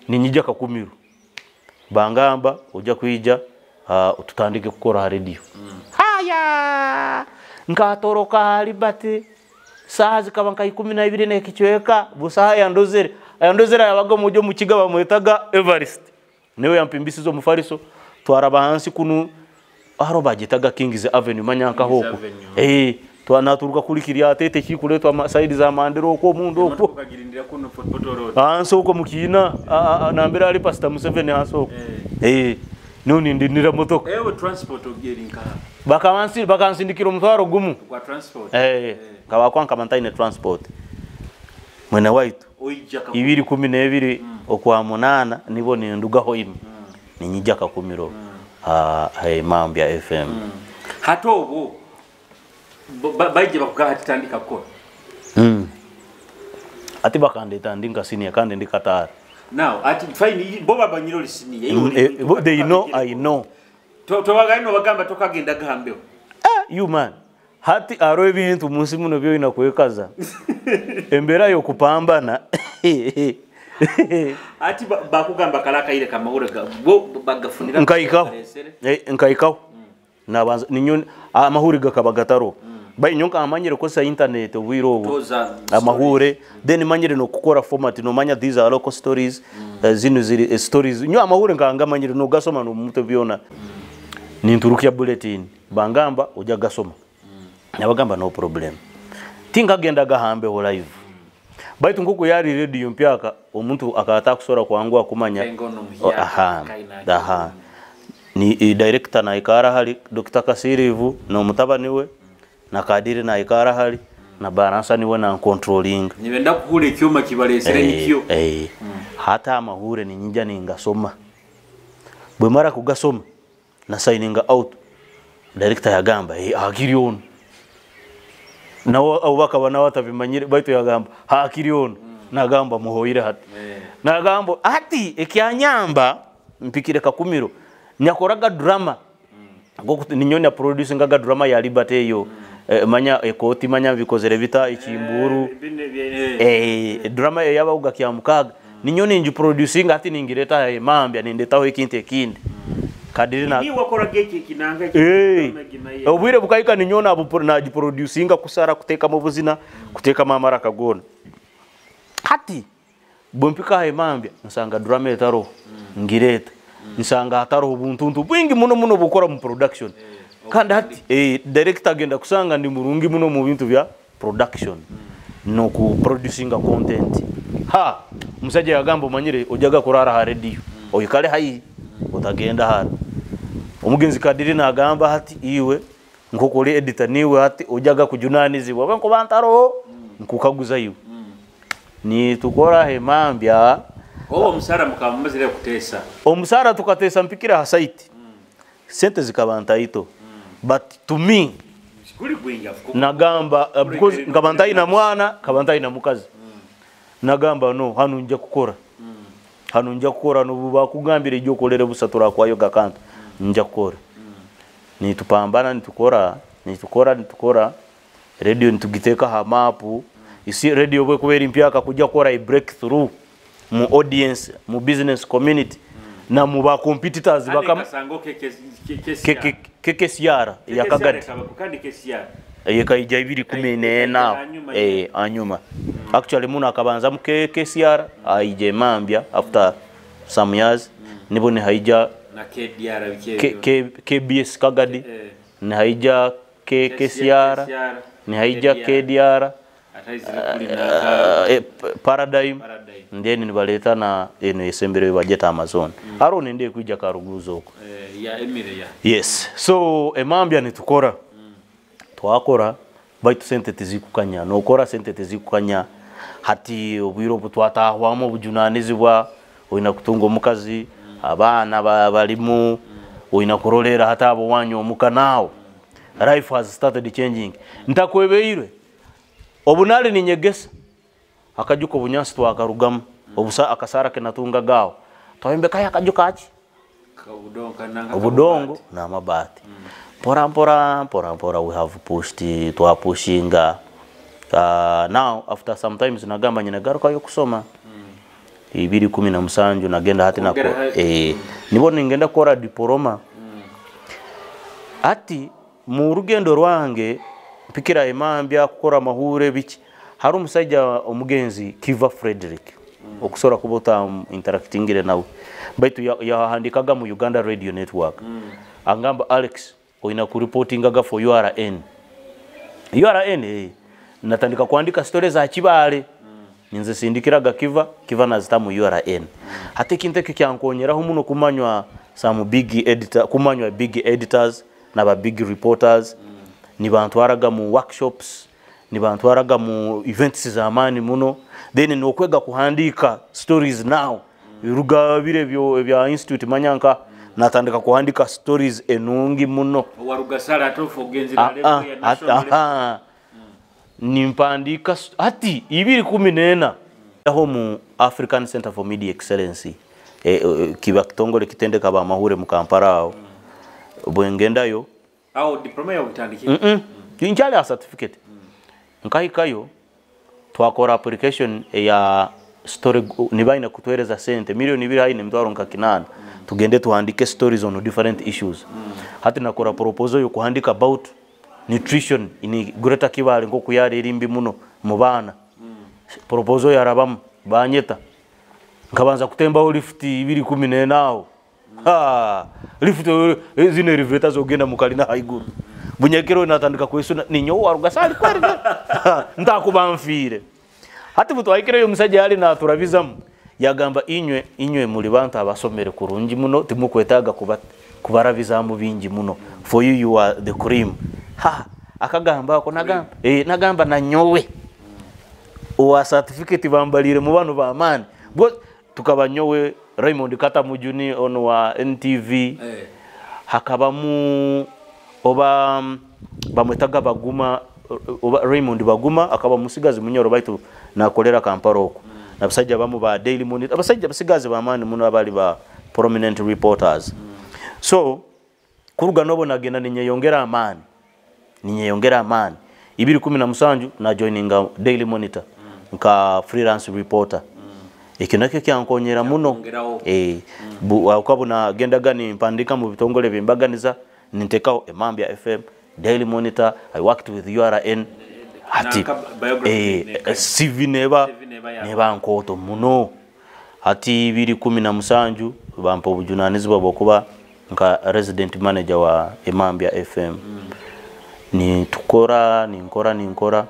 Ninyija Kakumiro. Bangamba ojja kwija tutandike kukora radio. Haya! Nkatoroka Liberty. Saha zikaba nka ikumi na ibiri n'ekichweka, busaha yandozere. Ayandozere yabaga mujo mu kiga bamwetaga Everest. Niwe yampimbisizo mufariso twaraba hansi kunu aro bagitaga Kings Avenue manyanka hoko. Twanaturuka kuri Kiryatete kikuletwa side za Mandero okwo mundu okwo. Tukagirindira kuno Fort Portal Road. Hansi okwo mukina nambera ali Pastor Museveni hansi okwo. Noni ndinira motoka. Ewe transport ogerinka. Bakansindikira omutwaro gumu. Kwa transport. Kabakwa nkamantaine transport. Mwene waitu. Oija Ibiri kumi n'ebiri okwa munana nibo nindugaho imi. Ninyija Kakumiro. Mambya FM. Hato obo baije bakugaha titandika kukora. Ati bakandeta ndi nka senior kandi ndi Qatar. Now ati fine bo babanyiro li senior. They know I know. Tobagano bagamba tokagenda gahambeho. You man. Hati aro ebintu munsi muno byo inakwekaza. Embera yo kupambana. Ati bakugamba kalaka ile kamahure bo bagafunira nkaikaho. Nkaikaho. Nabanza ninyo amahuri gakabagataro. Bai nyonka amanyire kosa internet obwiro obu. Amahure then manyire no kukora format no manya these are local stories. Zino ziri stories. Nyo amahure nkanga manyire no gasoma no mutwe byona. Ninturukia bulletin bangamba oja gasoma. Nabagamba no problem. Tingagenda gahambe ho live. Baitu nkuku yari radio mpyaka omuntu akata kusora kwangu akumanya. Aha. Ni director na ikara hali Dr. Kasirivu no mutabani we na Kadiri na ikara hali na baransa niwe na controlling. Nibenda kuhule ikyuma kibalesere nikyo. Hata amahure ni nyinja ningasoma. Bwe mara kugasoma na signing out. Director yagamba hakiri ono. Nawo abaka bana batabimanyire baitu yagamba hakiri ono. Nagamba muhoire hati. Nagamba ati ekyanyamba mpikire Kakumiro. Nyakoraga drama. Ninyonya producing ga drama ya Liberty eyo. Manya ekoti manya bikozere bita ikimburu. Drama yaba ugakya mukaga. Ninyoni nji producing ati ningireta Mambya nindetaho ekintu ekindi. Kadiri na ni wakoraga iki kinanga obwire bukaika ninyona na producinga kusara kuteka mu buzina kuteka mamara kagona. Hati bompika Mambya nsanga drama etaro ngireta. Nsanga hataro ubuntuntu bwingi muno muno bukora mu production. Kandi hati director agenda kusanga ndi murungi muno mu bintu bya production. No ku producinga content. Ha musajja yagamba omanyire ojaga kurara ha radio. Oyikale hayi otagenda hara. Omugenzi Kadiri nagamba hati iwe nk'oku oli editor, niwe hati ojaga kujunanizibwa oba nkuba ntaroho nkukaguza iwe. Nitukora Emambya. Oba omusaara mukaba mumazire kuteesa? Omusaara tukateesa mpikire ha site, sente zikaba ntaito, but to me Guli gwingi nagamba because nkaba ntaina mwana, nkaba ntaina mukazi, nagamba no, hanu nja kukora, hanu nja kukora, nobu bakugambire ijja okolere busa turakwayo gakantu, nja kukora. Nitupambana, nitukora, nitukora, nitukora radio, nitugiteeka ha mapu. Isi radio bwekuba eri mpyaka, kujja kukora a breakthrough mu audience, mu business community na mu ba competitors. Kasango KKCR ya Kagadi. Kandi KCR Yekaija 2014. Hanyuma. Hanyuma actually muno akabanza mu KCR, aija Emambya after some years, nibo nihaija na KDR biki. KBS Kagadi, nihaija KCR, nihaija KDR, Paradigm. Paradigm. Then nibaleta na eno esembere bajeta Amazon aro nende kuija Karuguzo oko. Ya Emire ya. Yes, so Emambya nitukora, twakora, baitu sente tizikukanya, nokora sente tizikukanya. Hati obwire obu twatahwamu obujunanizibwa, olina kutunga omukazi, abaana balimu, olina kurolera hati abo wanyu omuka. Now life has started changing. Ntakwebeirwe obu nali ninyegesa akajuka obunyansi twakarugamu obusa akasara kenatungagaho twayombekayo akaju kaki. Obudongo n'amabaati. Mpora mpora mpora mpora we have pushed, twapushinga. Now after sometimes nagamba nyine garukayo kusoma. 2017 nagenda hati nako. Kwongera nibo ningenda kukora diploma. Ati mu rugendo rwange mpikira Emambya kukora amahure biki, hari omusajja omugenzi Kiva Frederick, okusobora kuba ota interactingire nawe, baitu yahandikaga mu Uganda Radio Network. Angamba, "Alex, olina kureportingaga for URN." URN, natandika kuandika stories za Kibale, ninze sindikiraga Kiva, Kiva nazita mu URN. Hati ekintu ekyo kyankonyeraho muno kumanywa some big editor, kumanywa big editors naba big reporters. Nibantwaraga mu workshops, nibantwaraga mu events z'amaani muno. Then nokwega kuhandika stories. Now ruga bire ebyo ebya institute manyanka, natandika kuhandika stories enungi muno. Warugasala atofu ogenzi Ah, na level ya national level. Nimpandika hati 2014 aho mu African Center for Media Excellency, kiba kitongole kitendeka bamahure mu Kampala aho bwengendayo. Aho diploma ya utandikira? Nkyali a certificate. Nkahikayo twakora application ya story, nibaina kutuhereza sente 2 million haine emitwaro nka 800, tugende tuhandike stories on different issues. Hati nakora proposal yo kuhandika about nutrition in Greater Kibale, nkoku yari eri mbi muno mu baana. Proposal yarabamu, banyeta, nkabanza kutembaho lift 2014 aho. Ha, lift zino elevator zogenda mukalina haiguru. Bunyekero natandika kwesuna, ninyo warugasali kweri ntakuba nfiire. Hati butwahikireyo, omusajja yali naturabizamu, yagamba, "Inywe, inywe muli bantu abasomere kurungi muno, timukwetaaga kuba kubarabizamu bingi muno. For you, you are the cream." Ha, akagamba ako nagamba, nagamba nanyowe owa certificate bambalire mu bano bamaani. Bwo tukaba nyowe, Raymond Katamujuni ono wa NTV, hakabamu oba bamwetaga Baguma, oba Raymond Baguma, akaba musigazi munyoro baitu nakolera Kampala okwo, nabasajja bamu ba Daily Monitor, abasajja basigazi bamaani muno abali ba prominent reporters. So kuruga nobo nagenda ninyeyongera amaani, ninyeyongera amaani. 2017 na joininga Daily Monitor nka freelance reporter. Ekyo nakyo kyankonyera muno. Kyakongeraho. Ukabo nagendaga nimpandika mu bitongole bimbaganiza, nintekaho Emambya FM, Daily Monitor, I worked with URN. Hati Nanka biography CV neba CV neba ya- neba nkooto muno. Hati 2017 bampa obujunanizibwa bwokuba nka resident manager wa Emambya FM. Nitukora, ninkora, ninkora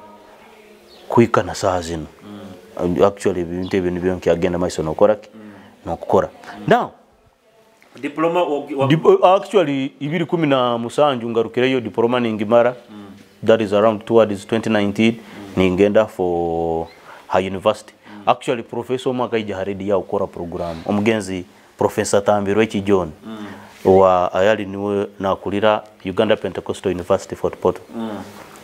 kuhika na saa zino. Actually ebintu ebyo nibyo nkyagenda maiso nokora ki nokukora. Now Diploma Actually 2017 ngarukireyo diploma ningimara. That is around towards 2019 ningenda for her university. Actually professor omwe akaija ha radio kukora program, omugenzi Professor Tambirweki John, wa ayali niwe nakulira Uganda Pentecostal University, Fort Portal.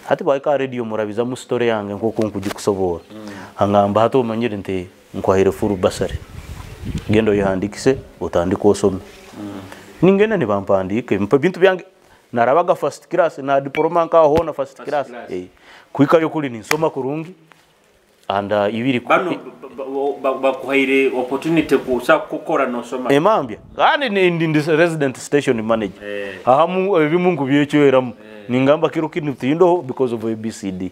Hati bwaika radio murabiza mu story yange nkoku nkugikusobora, angamba, "Hati omanyire nti nkwahire full bursary, genda oyihandikise otandike osome." Ningenda nibampandike mpa bintu byange, narabaga first class na diploma nkahona first class. Class. Kuhikayo kuli ninsoma kurungi and ibiri Bano bakuhaire opportunity kusa kukora nosoma. Emambya kandi ndi resident station manager. Ahamu ebimu nkubyecweramu, ningamba kiro kinu tindoho because of ABCD.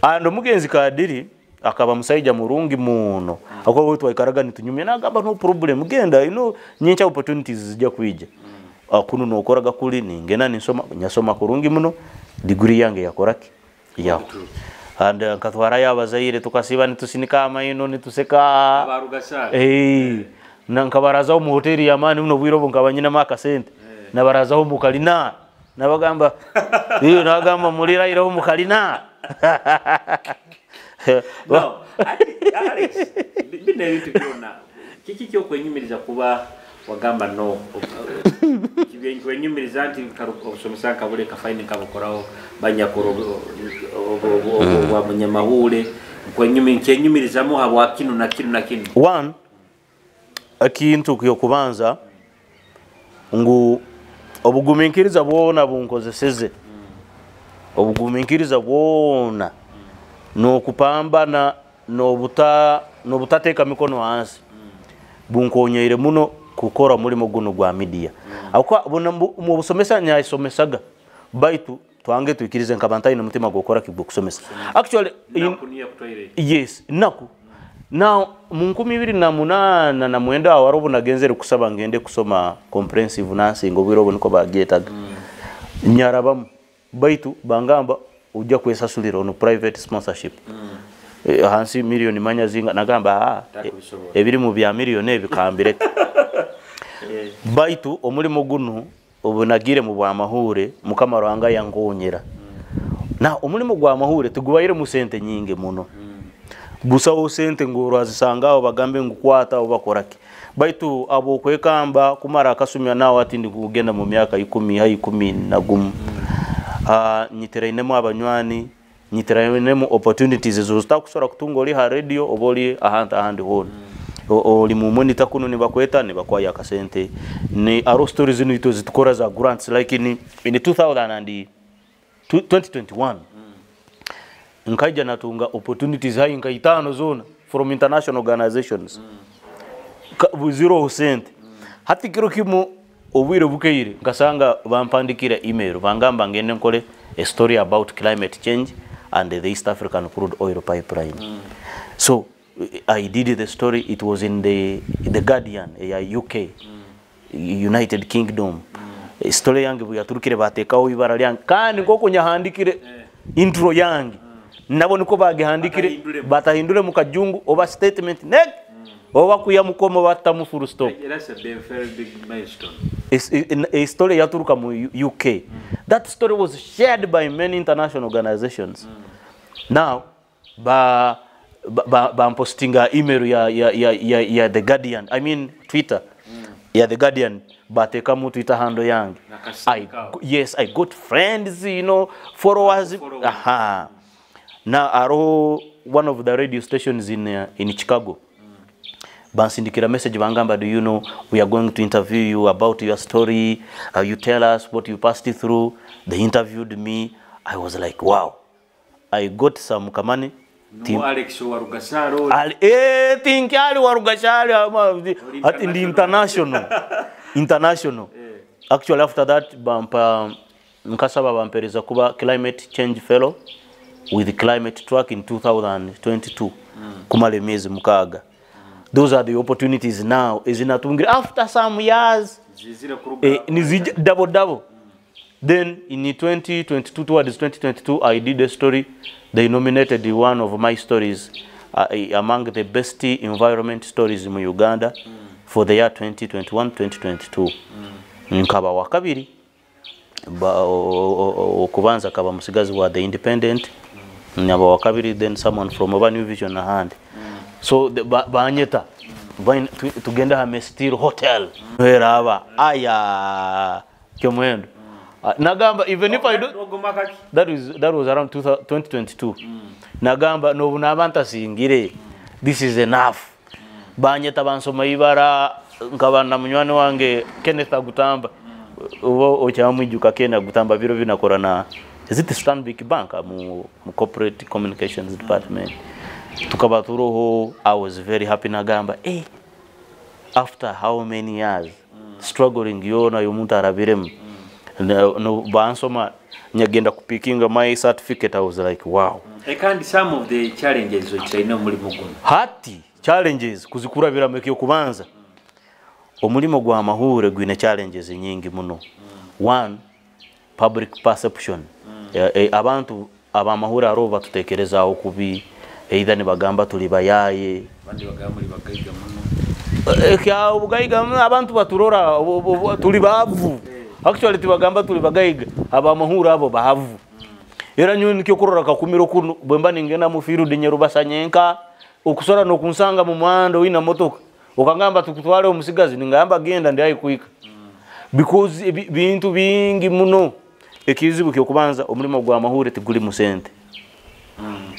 And omugenzi Kadiri akaba musaija murungi muno, akuba twaikaraga nitunyumya, nagamba, "No problem, genda, nyencha opportunities zijja kwija." Kuno nokoraga kuli ningenda ninsoma, nyasoma kurungi muno, degree yange yakoraki yaho and nkatwarayo abazaire, tukasiba nitusinika amaino nituseka. Abarugasale. Na nkabarazaho mu hoteli y'amaani muno, bwire obwo nkaba nyinemu akasente, nabarazaho mu kalina, nabagamba iyo nagamba muliraireho mu kalina. No, ati, Alex, bino ebintu byonna kiki kyokwenyumiriza kuba wagamba no kwenyumiriza nti obusomesa nkabuleka, fine, nkabukoraho banyakora obwa munyamahule, nkyenyumirizamu habwa kinu na kinu na kinu? One, ekintu kyokubanza ngu obugumiikiriza bwona bunkozeseze, obugumiikiriza bwona n'okupambana n'obutateeka mikono hansi bunkonyeire muno kukora omulimo guno gwa media. Akuba buna mu busomesa nyayisomesaga, baitu twange twikirize nkaba ntaine omutima gwokora kigwokusomesa actually Naku niyo yakutwaire. Yes, naku now mu 2089 awo wari obu nagenzere kusaba ngende kusoma comprehensive nursing, obwire obu niko bagyetaga. Nyarabamu, baitu bangamba ujja kwesasulira ono private sponsorship. Hansi miliyoni manya zinga, nagamba, "Ah, Takubisobola. ebiri mu bya miliyoni ebi kambireke." Baitu omulimo gunu obu nagire mu bwamahure, Mukama Ruhanga yankonyera na omulimo gwa mahure tigubaire mu sente nyingi muno, busaho sente ngu orwazisanga aho bagambe ngu kwata oba bakoraki, baitu abo okwekamba kumara akasumya nawe ati ndi kugenda mu myaka 10 ha 11. Nyiterainemu abanywani, nyiterainemu opportunities ezo zitakusobora kutunga oli ha radio oba oli ahantu ahandi hoona. Oli mu Monitor kuno nibakweta nibakwaya akasente ni aro stories zino itwe zitukora za grants, like in 2000 and 2021 nkaija natunga opportunities hai nka itano zona from international organizations. Zero sente. Hati kiro kimu obwire bukeire nkasanga bampandikira email, bangamba ngende nkole a story about climate change and the East African crude oil pipeline. So I did the story. It was in the Guardian ya UK, United Kingdom. Story yange bwe yaturukire batekaho ibara lyange, kandi nkoko nyahandikire intro yange nabo niko bagihandikire. Batahindure. Batahindure mu kajungu oba statement nek oba kuya mukomo batamu full stop. That's a big, very big milestone. A story yaturuka mu UK. That story was shared by many international organizations. Now ba bampostinga email ya The Guardian, I mean Twitter ya The Guardian, batekamu Twitter handle yange. Nakasika. Yes, I got friends, followers. Followers. Aha, now aroho one of the radio stations in Chicago bansindikira message, bangamba, "Do you know we are going to interview you about your story? You tell us what you passed through." They interviewed me. I was like, "Wow, I got some kamani." No Alex wa Rugasaro. Ali, tinkyali wa Rugashali ati ndi international, international. Actually after that bampa nkasaba bampereza kuba climate change fellow with Climate Track in 2022 kumala emyezi 6. Those are the opportunities now ezinatungira after some years. Zizire kuruga. Nizija double double. Then in 2022, towards 2022, I did a story. They nominated one of my stories among the best environment stories in Uganda. for the year 2021-2022. Nkaba wa kabiri. Okubanza akaba musigazi wa The Independent, nyaba wa kabiri, then someone from oba New Vision ahandi. So banyeta tugende ha Mestil Hotel eraba aya Kyomuhendo. Nagamba even if I do that was around 2022. Nagamba nobu naba ntasingire, this is enough. Banyeta bansoma ibara, nkaba na munywani wange Kenneth Agutamba, uba okyamwijuka Ken Agutamba, biro binakora na, is it Stanbic Bank, mu corporate communications department. Tukaba turoho. I was very happy. Nagamba, after how many years struggling yona yomuntu arabiremu, no, bansoma nyagenda kupikinga my certificate, I was like, wow. Kandi some of the challenges okyalina omulimu guno? Hati challenges kuzikurabiramu, ekyokubanza, omulimo gwa mahure gwine challenges nyingi muno. One, public perception. Abantu abamahure aro batutekerezaaho kubi, either nibagamba tuli bayaye, abandi bagamba muri bagaiga muno. Kya obugaiga, abantu baturora tuli bavu. Actually tibagamba tuli bagaiga, abamahura abo bavu. Era nyowe nikyo kurora kakumiro kuno bwemba ningenda mu field nyerubasa nyenka, okusora nokunsanga mu muhanda oyina motoka okangamba tukutwale omusigazi, ningamba genda ndi ayi kuika, because bintu bingi muno. Ekizibu kyokubanza, omulimo gwa mahure tiguli mu sente.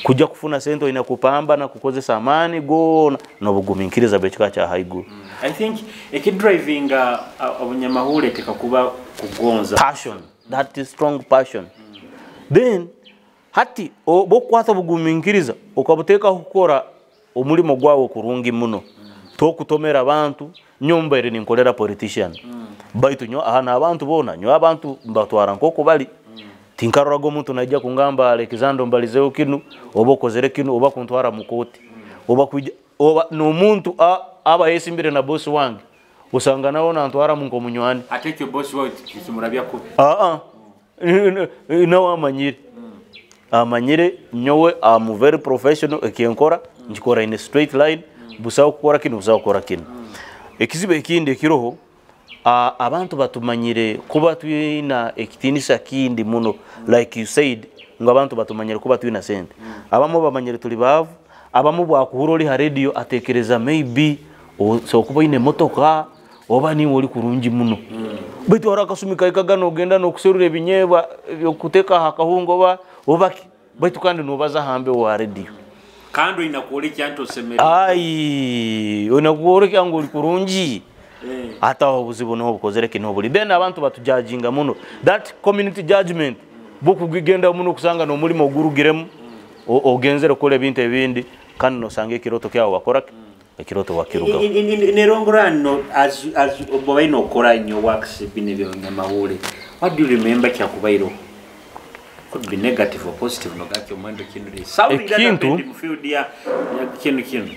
Kujja kufuna sente oyina kupambana, kukozesa amaani goona n'obugumiikiriza bw'ekika kya haiguru. I think ekidrivinga obunyamahule tekakuba kugonza. Passion, that is strong passion. Then hati bokukwata obugumiikiriza okabuteekaho kukora omulimo gwawe kurungi muno, tokutomera abantu. Nyomba eri ninkolera politician, baitu nyo aha n'abantu boona, nyo abantu mbatwara nk'oku bali. Tinkaroraga omuntu naija kungamba, "Alexander, mbalizeho kinu," oba okozere kinu, oba kuntwara mu kooti, oba kuija oba n'omuntu aba yesimbire na bosi wange, usanga nawe nantwaramu nk'omunywani. Ate ekyo bosi wawe kimurabya kubi? Aa, nawe amanyire nyowe am very professional. Ekyenkora nkikora in a straight line, busaho kukora kinu, busaho kukora kinu. Ekizibu ekindi ekiroho, abantu batumanyire kuba twina ekitinisa kindi muno. Like you said ngu abantu batumanyire kuba twina sente, abamu bamanyire tuli baavu. Abamu bwakuhura oli ha radio atekereza maybe so kuba oine emotoka oba niwe oli kurungi muno, baitu hariho akasumi kahikaga nogenda nokuserura ebinyeebwa byokuteka aha kahunga oba ki, baitu kandi nobaza hambe wa radio. Kandi oyina kwolekya nti osemere. Ai, onakuworeka ngu oli kurungi. Hata aho obuzibu niho bukozere kino buli. Then abantu batujudginga muno, that community judgment bukugenda muno kusanga n'omulimo ogurugiremu, ogenzere kukora ebintu ebindi, kandi nosanga ekiroto kyawe wakora ekiroto wakirugaho. In a long run, no, as oba okora in your works bino ebyabanyamawule, what do you remember kyakubairo? Could be negative or positive, nogakyo omuhendo kinu. Ekintu- mu field ya kinu kinu.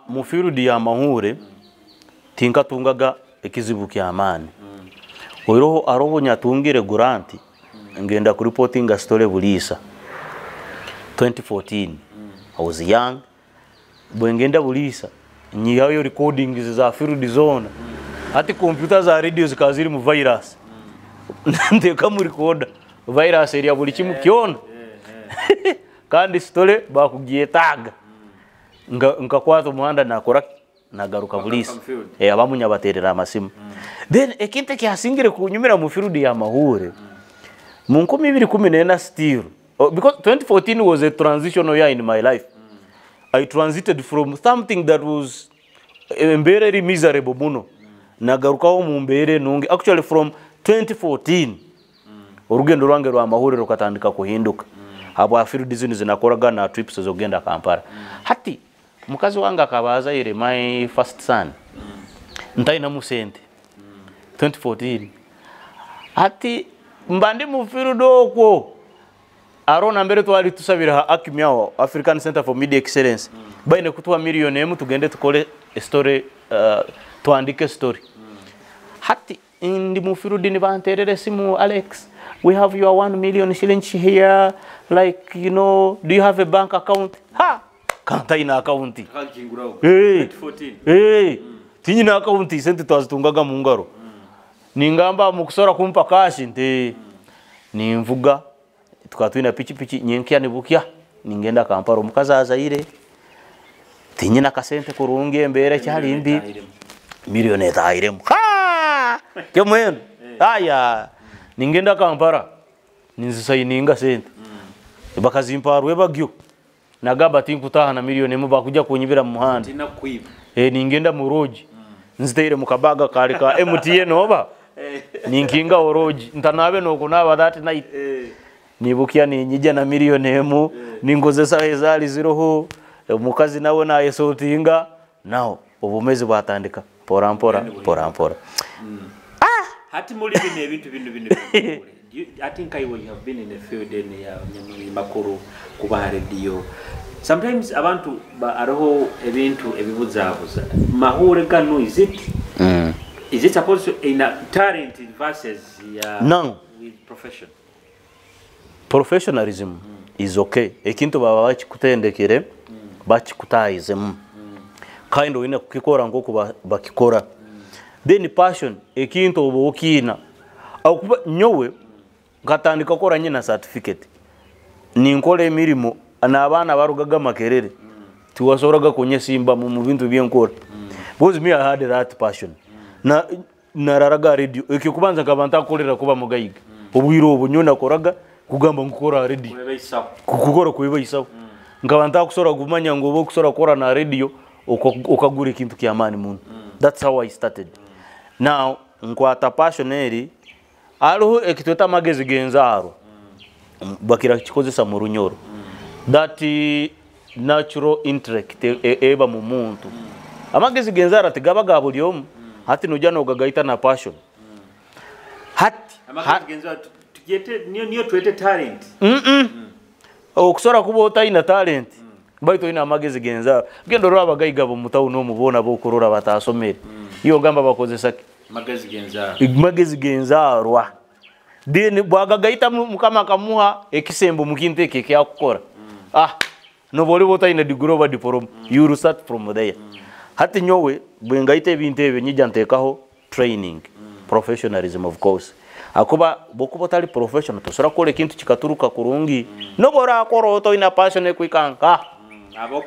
Mu field ya mahure tinkatungaga ekizibu kyamaani. Oiroho aroho nyatungire grant, ngenda kureportinga story Buliisa 2014. I was young. Bwengenda Buliisa nyihayo recordings za field zona, ati computer za radio zikaba ziri mu virus, nteeka mu recorder, virus erya buli kimu kyona, kandi story bakugyetaaga. Nkakwata omuhanda nakora nagaruka Buliisa. Mu field. Abamu nyabaterera amasimu. Then ekintu ekyasingire kunyumira mu field ya mahure mu 2014 still, oh, because 2014 was a transitional year in my life. I transited from something that was embeera eri miserable muno, nagarukaho mu mbeera enungi. Actually from 2014 orugendo rwange rwa mahure rukatandika kuhinduka habwa field zinu zinakoraga na trips zogenda Kampala. Hati mukazi wange akaba azaire my first son, ntainamu sente 2014. Ati mba ndi mu field okwo arona mbere twali tusabira ha ACME aho, African Center for Media Excellence, baine kutuwa 1 million tugende tukole story, tuandike story. Hati ndi mu field nibanterera esimu, "Alex, we have your 1 million shillings here, like, do you have a bank account?" Ha, kantaina account. Kakinguraho. Hey. 2014. Hey. Tinyina akaunti, sente twazitungaga mu ngaro. Ningamba mukusora kumpa cash nti ninvuga, tukaba twina pikipiki, nyenkya nibukya ningenda Kampala, omukazi azaire, tinyina kasente kurungi, embeera ekyali mbi, miliyoni etahiremu. Ha! Kyomuhendo. Aya, ningenda Kampala, ninzisayininga sente. Bakazimpa rwebagyo. Nagamba tinkutaha na miliyoni emu, bakujja kunyibira mu muhanda. Tina kuiba. Ningenda mu lodge. Nziteire mu kabaga kali ka MTN oba. Ninkinga oroji ntanabe nokunaba that night. Nibukia ninyija na miliyoni emu, ningozesa ezali ziroho, omukazi nawe nayesotinga, naho obumezi bwatandika mpora mpora mpora mpora. Hati muri bino ebintu bino bino. I think I will have been in the field in ya makuru kuba radio. Sometimes abantu aroho ebintu ebibuzabuza. Mahure gano is it? Is it supposed to in a talent versus ya No. with profession? Professionalism is okay. Ekintu baba bakikutendekere, bakikutayizemu. Kind of ina kukikora nkoku bakikora. Then passion ekintu obo okina. Akuba nyowe ngatandika kukora nyina certificate. Ninkora emirimo n'abaana barugaga Makerere. Tiwasoboraga kunyesimba mu bintu byenkora. Because me I had that passion. Na nararaga radio ekyo kubanza nkaba ntakorera kuba mugayiga. Obwiro obu nyo nakoraga kugamba nkukora radio. Kukora kwebayisaho. Nkaba ntakusora kumanya ngo oba okusora kukora na radio okagura ekintu ky'amaani muno. That's how I started. Now nkwata passion eri hariho ekitweta amagezi g'enzaaro. Bakira kikozesa mu runyoro. That natural intellect eba mu muntu. Amagezi g'enzaaro tigaba ga buli omu. Hati nojja nogagaita na passion. Hati amagezi g'enzaaro tugete niyo twete talent. Okusora kuba otayina talent. Baitu oyina amagezi g'enzaaro. Genda oraba abagayiga bo mu town omu boona b'okurora batasomere. Iyo ogamba bakozesa ki? Magezi g'enzaaro. Magezi g'enzaarwa. Then bwagagaita mukama akamuha ekisembo mu kintu ekyo ekyakukora. Noba oli otayina degree oba diploma, you will start from there. Hati nyowe bwe ngaita ebintu ebyo nyija nteekaho training, professionalism of course. Akuba bwokuba otali professional tosobola kukora ekintu kikaturuka kurungi. Noba orakora otoyina passion ekwikanka.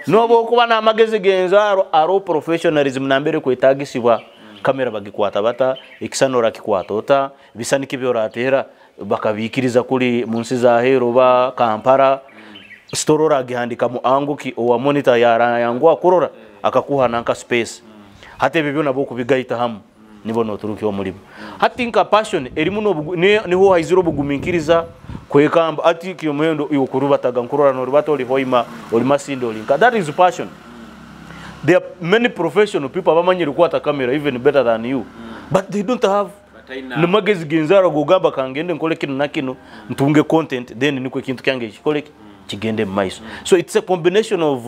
Noba okuba n'amagezi g'enzaaro aro professionalism nambere kwetagisibwa. Kamera bagikwata bata, ekisano orakikwata ota, bisaniki byoratera bakabikiriza kuri mu nsi za Ahero ba Kampala. Story oragihandika mu anguki owa monitor yarayangwa kurora akakuha nanka space. Hati ebyo byona bokubigaita hamu nibo noturuki omulimo. Hati nka passion erimu niho haizira obuguminkiriza kwekamba ati kiyomuhendo iwo kurubataga nkurora norubata oli hoima oli Masindi oli nka. That is passion. There are many professional people abamanyire kukwata camera even better than you. But they don't have namagezi genzara gugamba kangende nkole kino na kino ntunge content then niko ekintu kyange kikole kigende mu maiso. So it's a combination of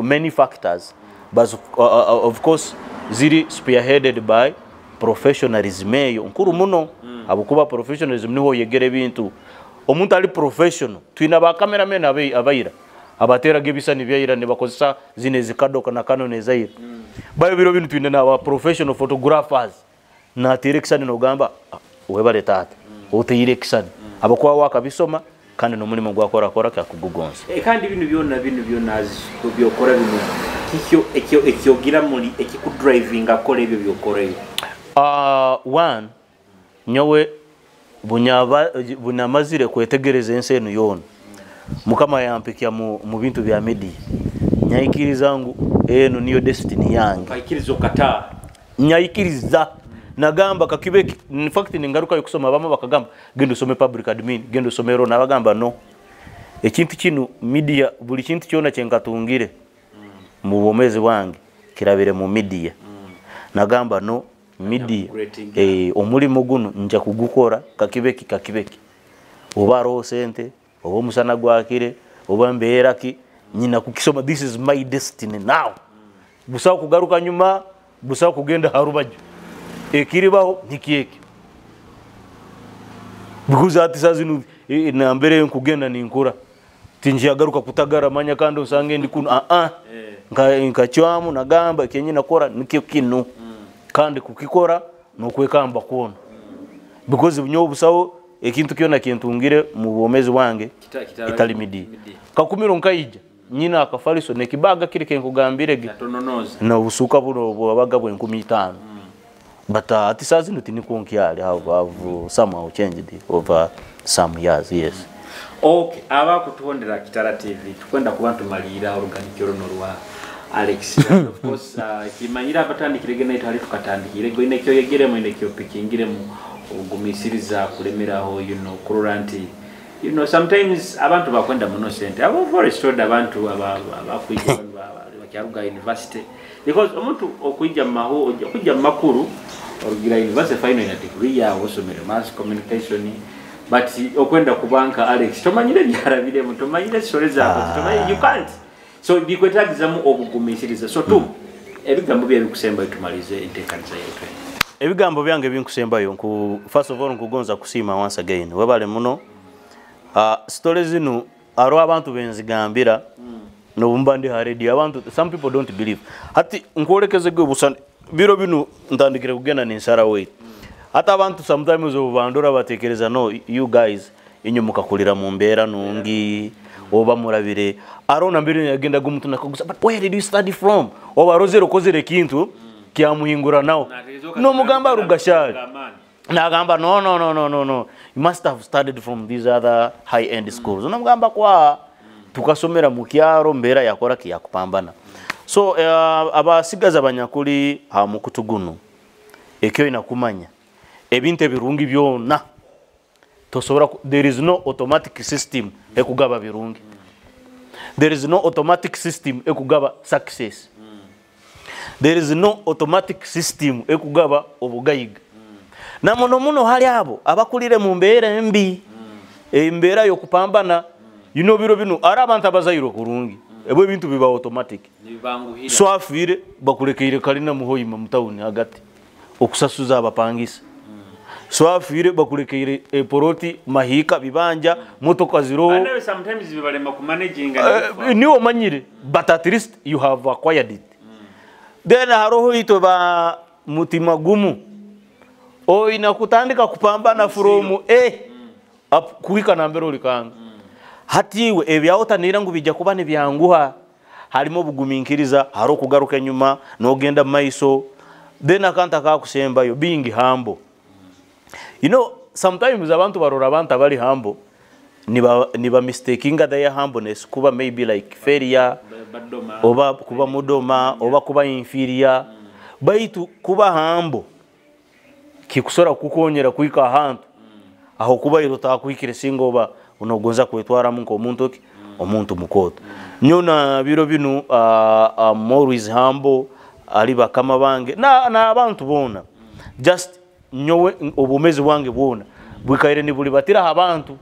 many factors, but of course ziri spearheaded by professionalism eyo nkuru muno. Abukuba professionalism niho yegere bintu. Omuntu ali professional twina ba cameramen abayira abateraga ebisani byaira ne bakozesa zine zikadoka na Canon ezaira. Bayo biro bintu twina na ba professional photographers natere kisani nogamba webale tata oteire kisani abakuwa wakabisoma kandi n'omulimo gwakora kora kakugugonza. Kandi bino byonna byokora bino kikyo ekyo ekyogira muri ekikudrivinga akora ebyo byokora ebyo. One nyowe bunyamazire kwetegereza ensi eno yona. Mukama yampikia mu bintu bya media. Nyaikiriza ngu eno niyo destiny yange. Kaikiriza okata. Nyaikiriza nagamba kakibe, in fact ningaruka yokusoma bamwe bakagamba genda usome public admin, genda usome ro, nabagamba no. Ekintu kino media buli kintu kyona kyenkatungire mu bomezi bwange kirabire mu media. Nagamba no media omulimo guno nja kugukora kakibeki kakibeki. Oba ro sente, oba omusana gwakire, oba mbeera ki, nyina kukisoma, this is my destiny now. Busawo kugaruka nyuma, busawo kugenda harubaju. Ekiribaho nikieke. Because ati sazi nambere nkugenda ninkora. Tinjiyagaruka kutagara manya kandi usange ndi kuno. Nkachwamu nagamba kenyi nakora nikyo kino. Kandi kukikora n'okwekamba kwona, because nyowe busaho ekintu kyona kintungire mu bwomezi bwange etali media. Kakumiro nkaija nyina akafaliso nekibaga kiri kenkugambirege nobusuka buno bwabaga bw'15. But ati saa zino tiniko nkyali, have somehow changed over some years, yes. Okay, abakutuhondera Kitara TV, tukwenda kuba ntumalira oruganikyo runo rwa Alex. And of course, kimanyira abatandikirege naitwe hali tukatandikire goine kyo yegeremu ine kyo pikingiremu obugumisiriza kulemeraho, kurora nti sometimes abantu bakwenda muno sente. Abo forest road abantu abakwija bakyaruga university, because omuntu okwijja mahu okujja makuru orugira university final ina degree yawe osomere mass communication, but okwenda kubanka Alex tomanyire byarabiremu, tomanyire sore zawe, tomanyire, you can't. So bikwetagizamu obugumisiriza. So tu ebigambo bye bikusemba tumalize enteekaniza yetu. Ebigambo byange binkusembayo, first of all nkugonza kusiima once again, webale muno. Stories zino aro abantu benzigambira nobumba ndi ha radio, abantu, some people don't believe. Hati nkwolekeze gwe busa biro bino ntandikire kugenda ninsara weight. Hata abantu sometimes obandora batekereza, no, you guys inyo mukakulira mu mbeera nungi oba murabire arona mbere yagenda gumuntu nakagusa, but where did you study from? Oba rozero kozere kintu kyamuhingura nawo no mugamba rugashari nagamba no, no, no, no, no, no, you must have studied from these other high end schools. Unamugamba kwa tukasomera mu kyaro mbeera yakora kiyakupambana. So abasigaza abanyakuli ha mukutu guno ekyo inakumanya ebintu ebirungi byonna tosobora, there is no automatic system ekugaba birungi, there is no automatic system ekugaba success, there is no automatic system ekugaba obugayiga. Na muno muno hali abo abakulire mu mbeera embi, embeera y'okupambana, biro bino ari abantu abazairwe kurungi ebyo ebintu biba automatic. So afiire bakulekeire kalina muhoyima mu tawuni hagati okusasuza abapangisa. So afiire bakulekeire eporoti mahika bibanja motoka ziro. I know sometimes bibalema ku managing niwo manyire, but at least you have acquired it. Then haroho itwe ba mutima gumu oina kutandika kupambana from A up kuika na mbere ulikanga. Hatiwe ebyaotanira ngu bijja kuba ne byanguha, harimo obuguminkiriza, haro kugaruka nyuma nogenda maiso. Then akanta kakusembayo being humble. Sometimes abantu barora abantu abali humble niba mistakinga their humbleness kuba maybe like failure, oba kuba mudoma, oba kuba inferior. Baitu kuba humble kikusora kukonyera kuika ahantu aho kuba irota kuikire singo oba unogonza kwetwara munko omuntu ki omuntu mukoto. Nyona biro binu always humble ali bakama bange na abantu bona. Just nyowe obumezi bwange bwona bwikaire ni bulibatira abantu.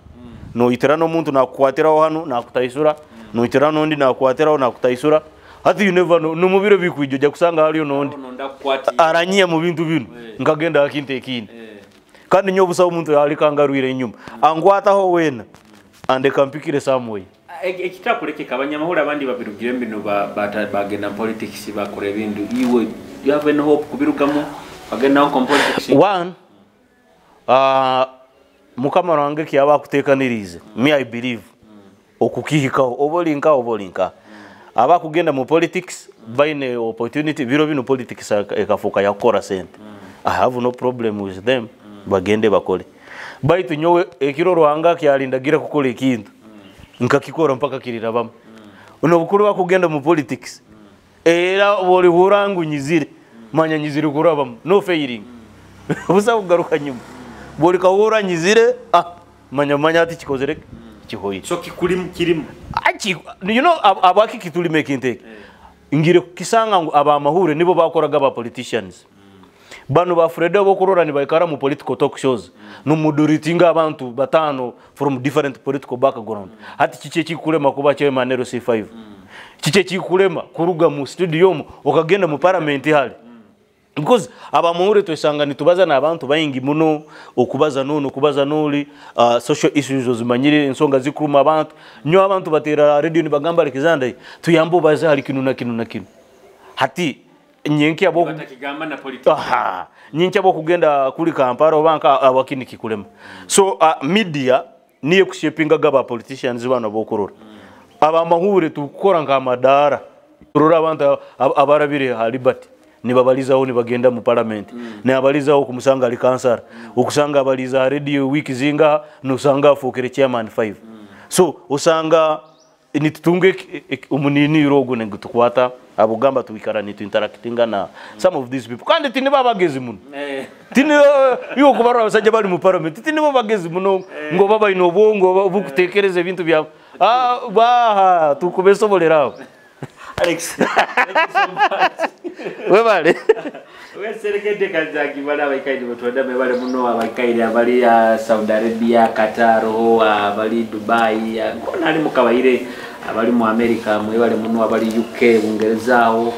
Noitira n'omuntu nakukwatiraho hano nakutaisura, noitira n'ondi nakukwatiraho nakutaisura. Hati you never know, no mubiro bikwijo ja kusanga haliyo n'ondi aranyia mu bintu bino nkagenda akinte ekindi. Kandi nyo busa omuntu alikangarwire inyuma angwataho wena andeka mpikire somewhere. Ekitakulekeka abanyamahuri abandi babirugire bino bagenda politics bakora ebintu, iwe you have any hope kubirugamo bagenda nko politics? One, mukama wange kyaba kutekanirize, me I believe okukihikaho obolinka obolinka abakugenda mu politics baine opportunity biro bino politics ekafuka yakora sente. I have no problem with them, bagende bakole. Baitu nyowe ekiro Ruhanga kyalindagira kukola ekintu nkakikora mpaka kirirabamo. Uno bukuru bakugenda mu politics era boli burangu nyizire manya nyizire kurabamo, no failing. Busa kugaruka nyuma boli kawura nyizire manya manya ati kikozere kihoyi. So kikulimu kirimu achi abaki kitulime ekinteke ngire kisanga ngu abamahure nibo bakoraga ba politicians. Bano ba Fredo bokurora ni baikara mu political talk shows no muduritinga abantu batano from different political background. Hati chiche chikulema kuba chairman LC5. Chiche chikulema kuruga mu studio okagenda mu parliament hali. Because abamuhure twesanga nitubaza n'abantu bayingi muno okubaza nono kubaza noli, social issues ozimanyire ensonga zikuruma abantu nyo abantu batera radio ni bagamba Alexander tuyambo baza hali kinu na kinu na kinu. Hati Nyenkya bo Batakigamba na politics. Aha, nyenkya bokugenda kuli Kampala oba nka awakini kikulema. So media niyo kushapingaga ba politicians bano bokurora. Abamahure tukukora nka amadara. Turora abantu abarabire ha Liberty nibabalizaho nibagenda mu parliament. Nibabalizaho kumusanga ali kansara. Okusanga abaliza radio wiki zinga nusanga afukire chairman 5. So usanga nitutunge omunini rogo nengutukwata abugamba tuikara nitu interactinga na some of these people kandi tini babagezi muno. Tini iyo kubarora abasajja bali mu parliament tini bo bagezi muno ngo baba ino obwongo bukutekereza ebintu byabo. Baha tukubesoboleraho. Alex, thank you so much. Webale. Weserekedde Kazaki bali abaikaire batwada bali muno abaikaire abali Saudi Arabia, Qatar, abali Dubai, kona ali mukabaire abali mu America, mwebale muno abali UK, Bungereza aho,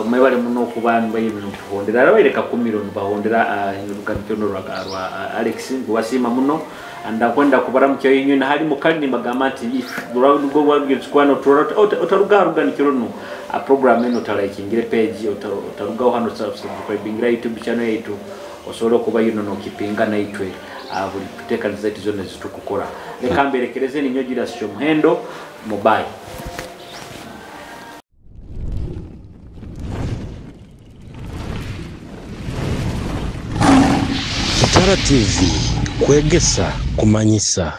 mwebale muno okuba nibaire kuhondera abaire kakumiro nibahondera ruganikiro rwa Alex ngwasima muno andakwenda kubaramu inywe na hali mukali nibagamba nti go wagezkwano otaruga ruganikiro no a program eno otalikingire page otarugaho hano subscribingira YouTube channel yaitu osobola okuba yuno nokipinga naitwe buli kuteekaniza zaitu zonna zitukukora. Leka mberekereze ninyo Julius Kyomuhendo mubayi. Kitara TV kwegesa kumanyisa.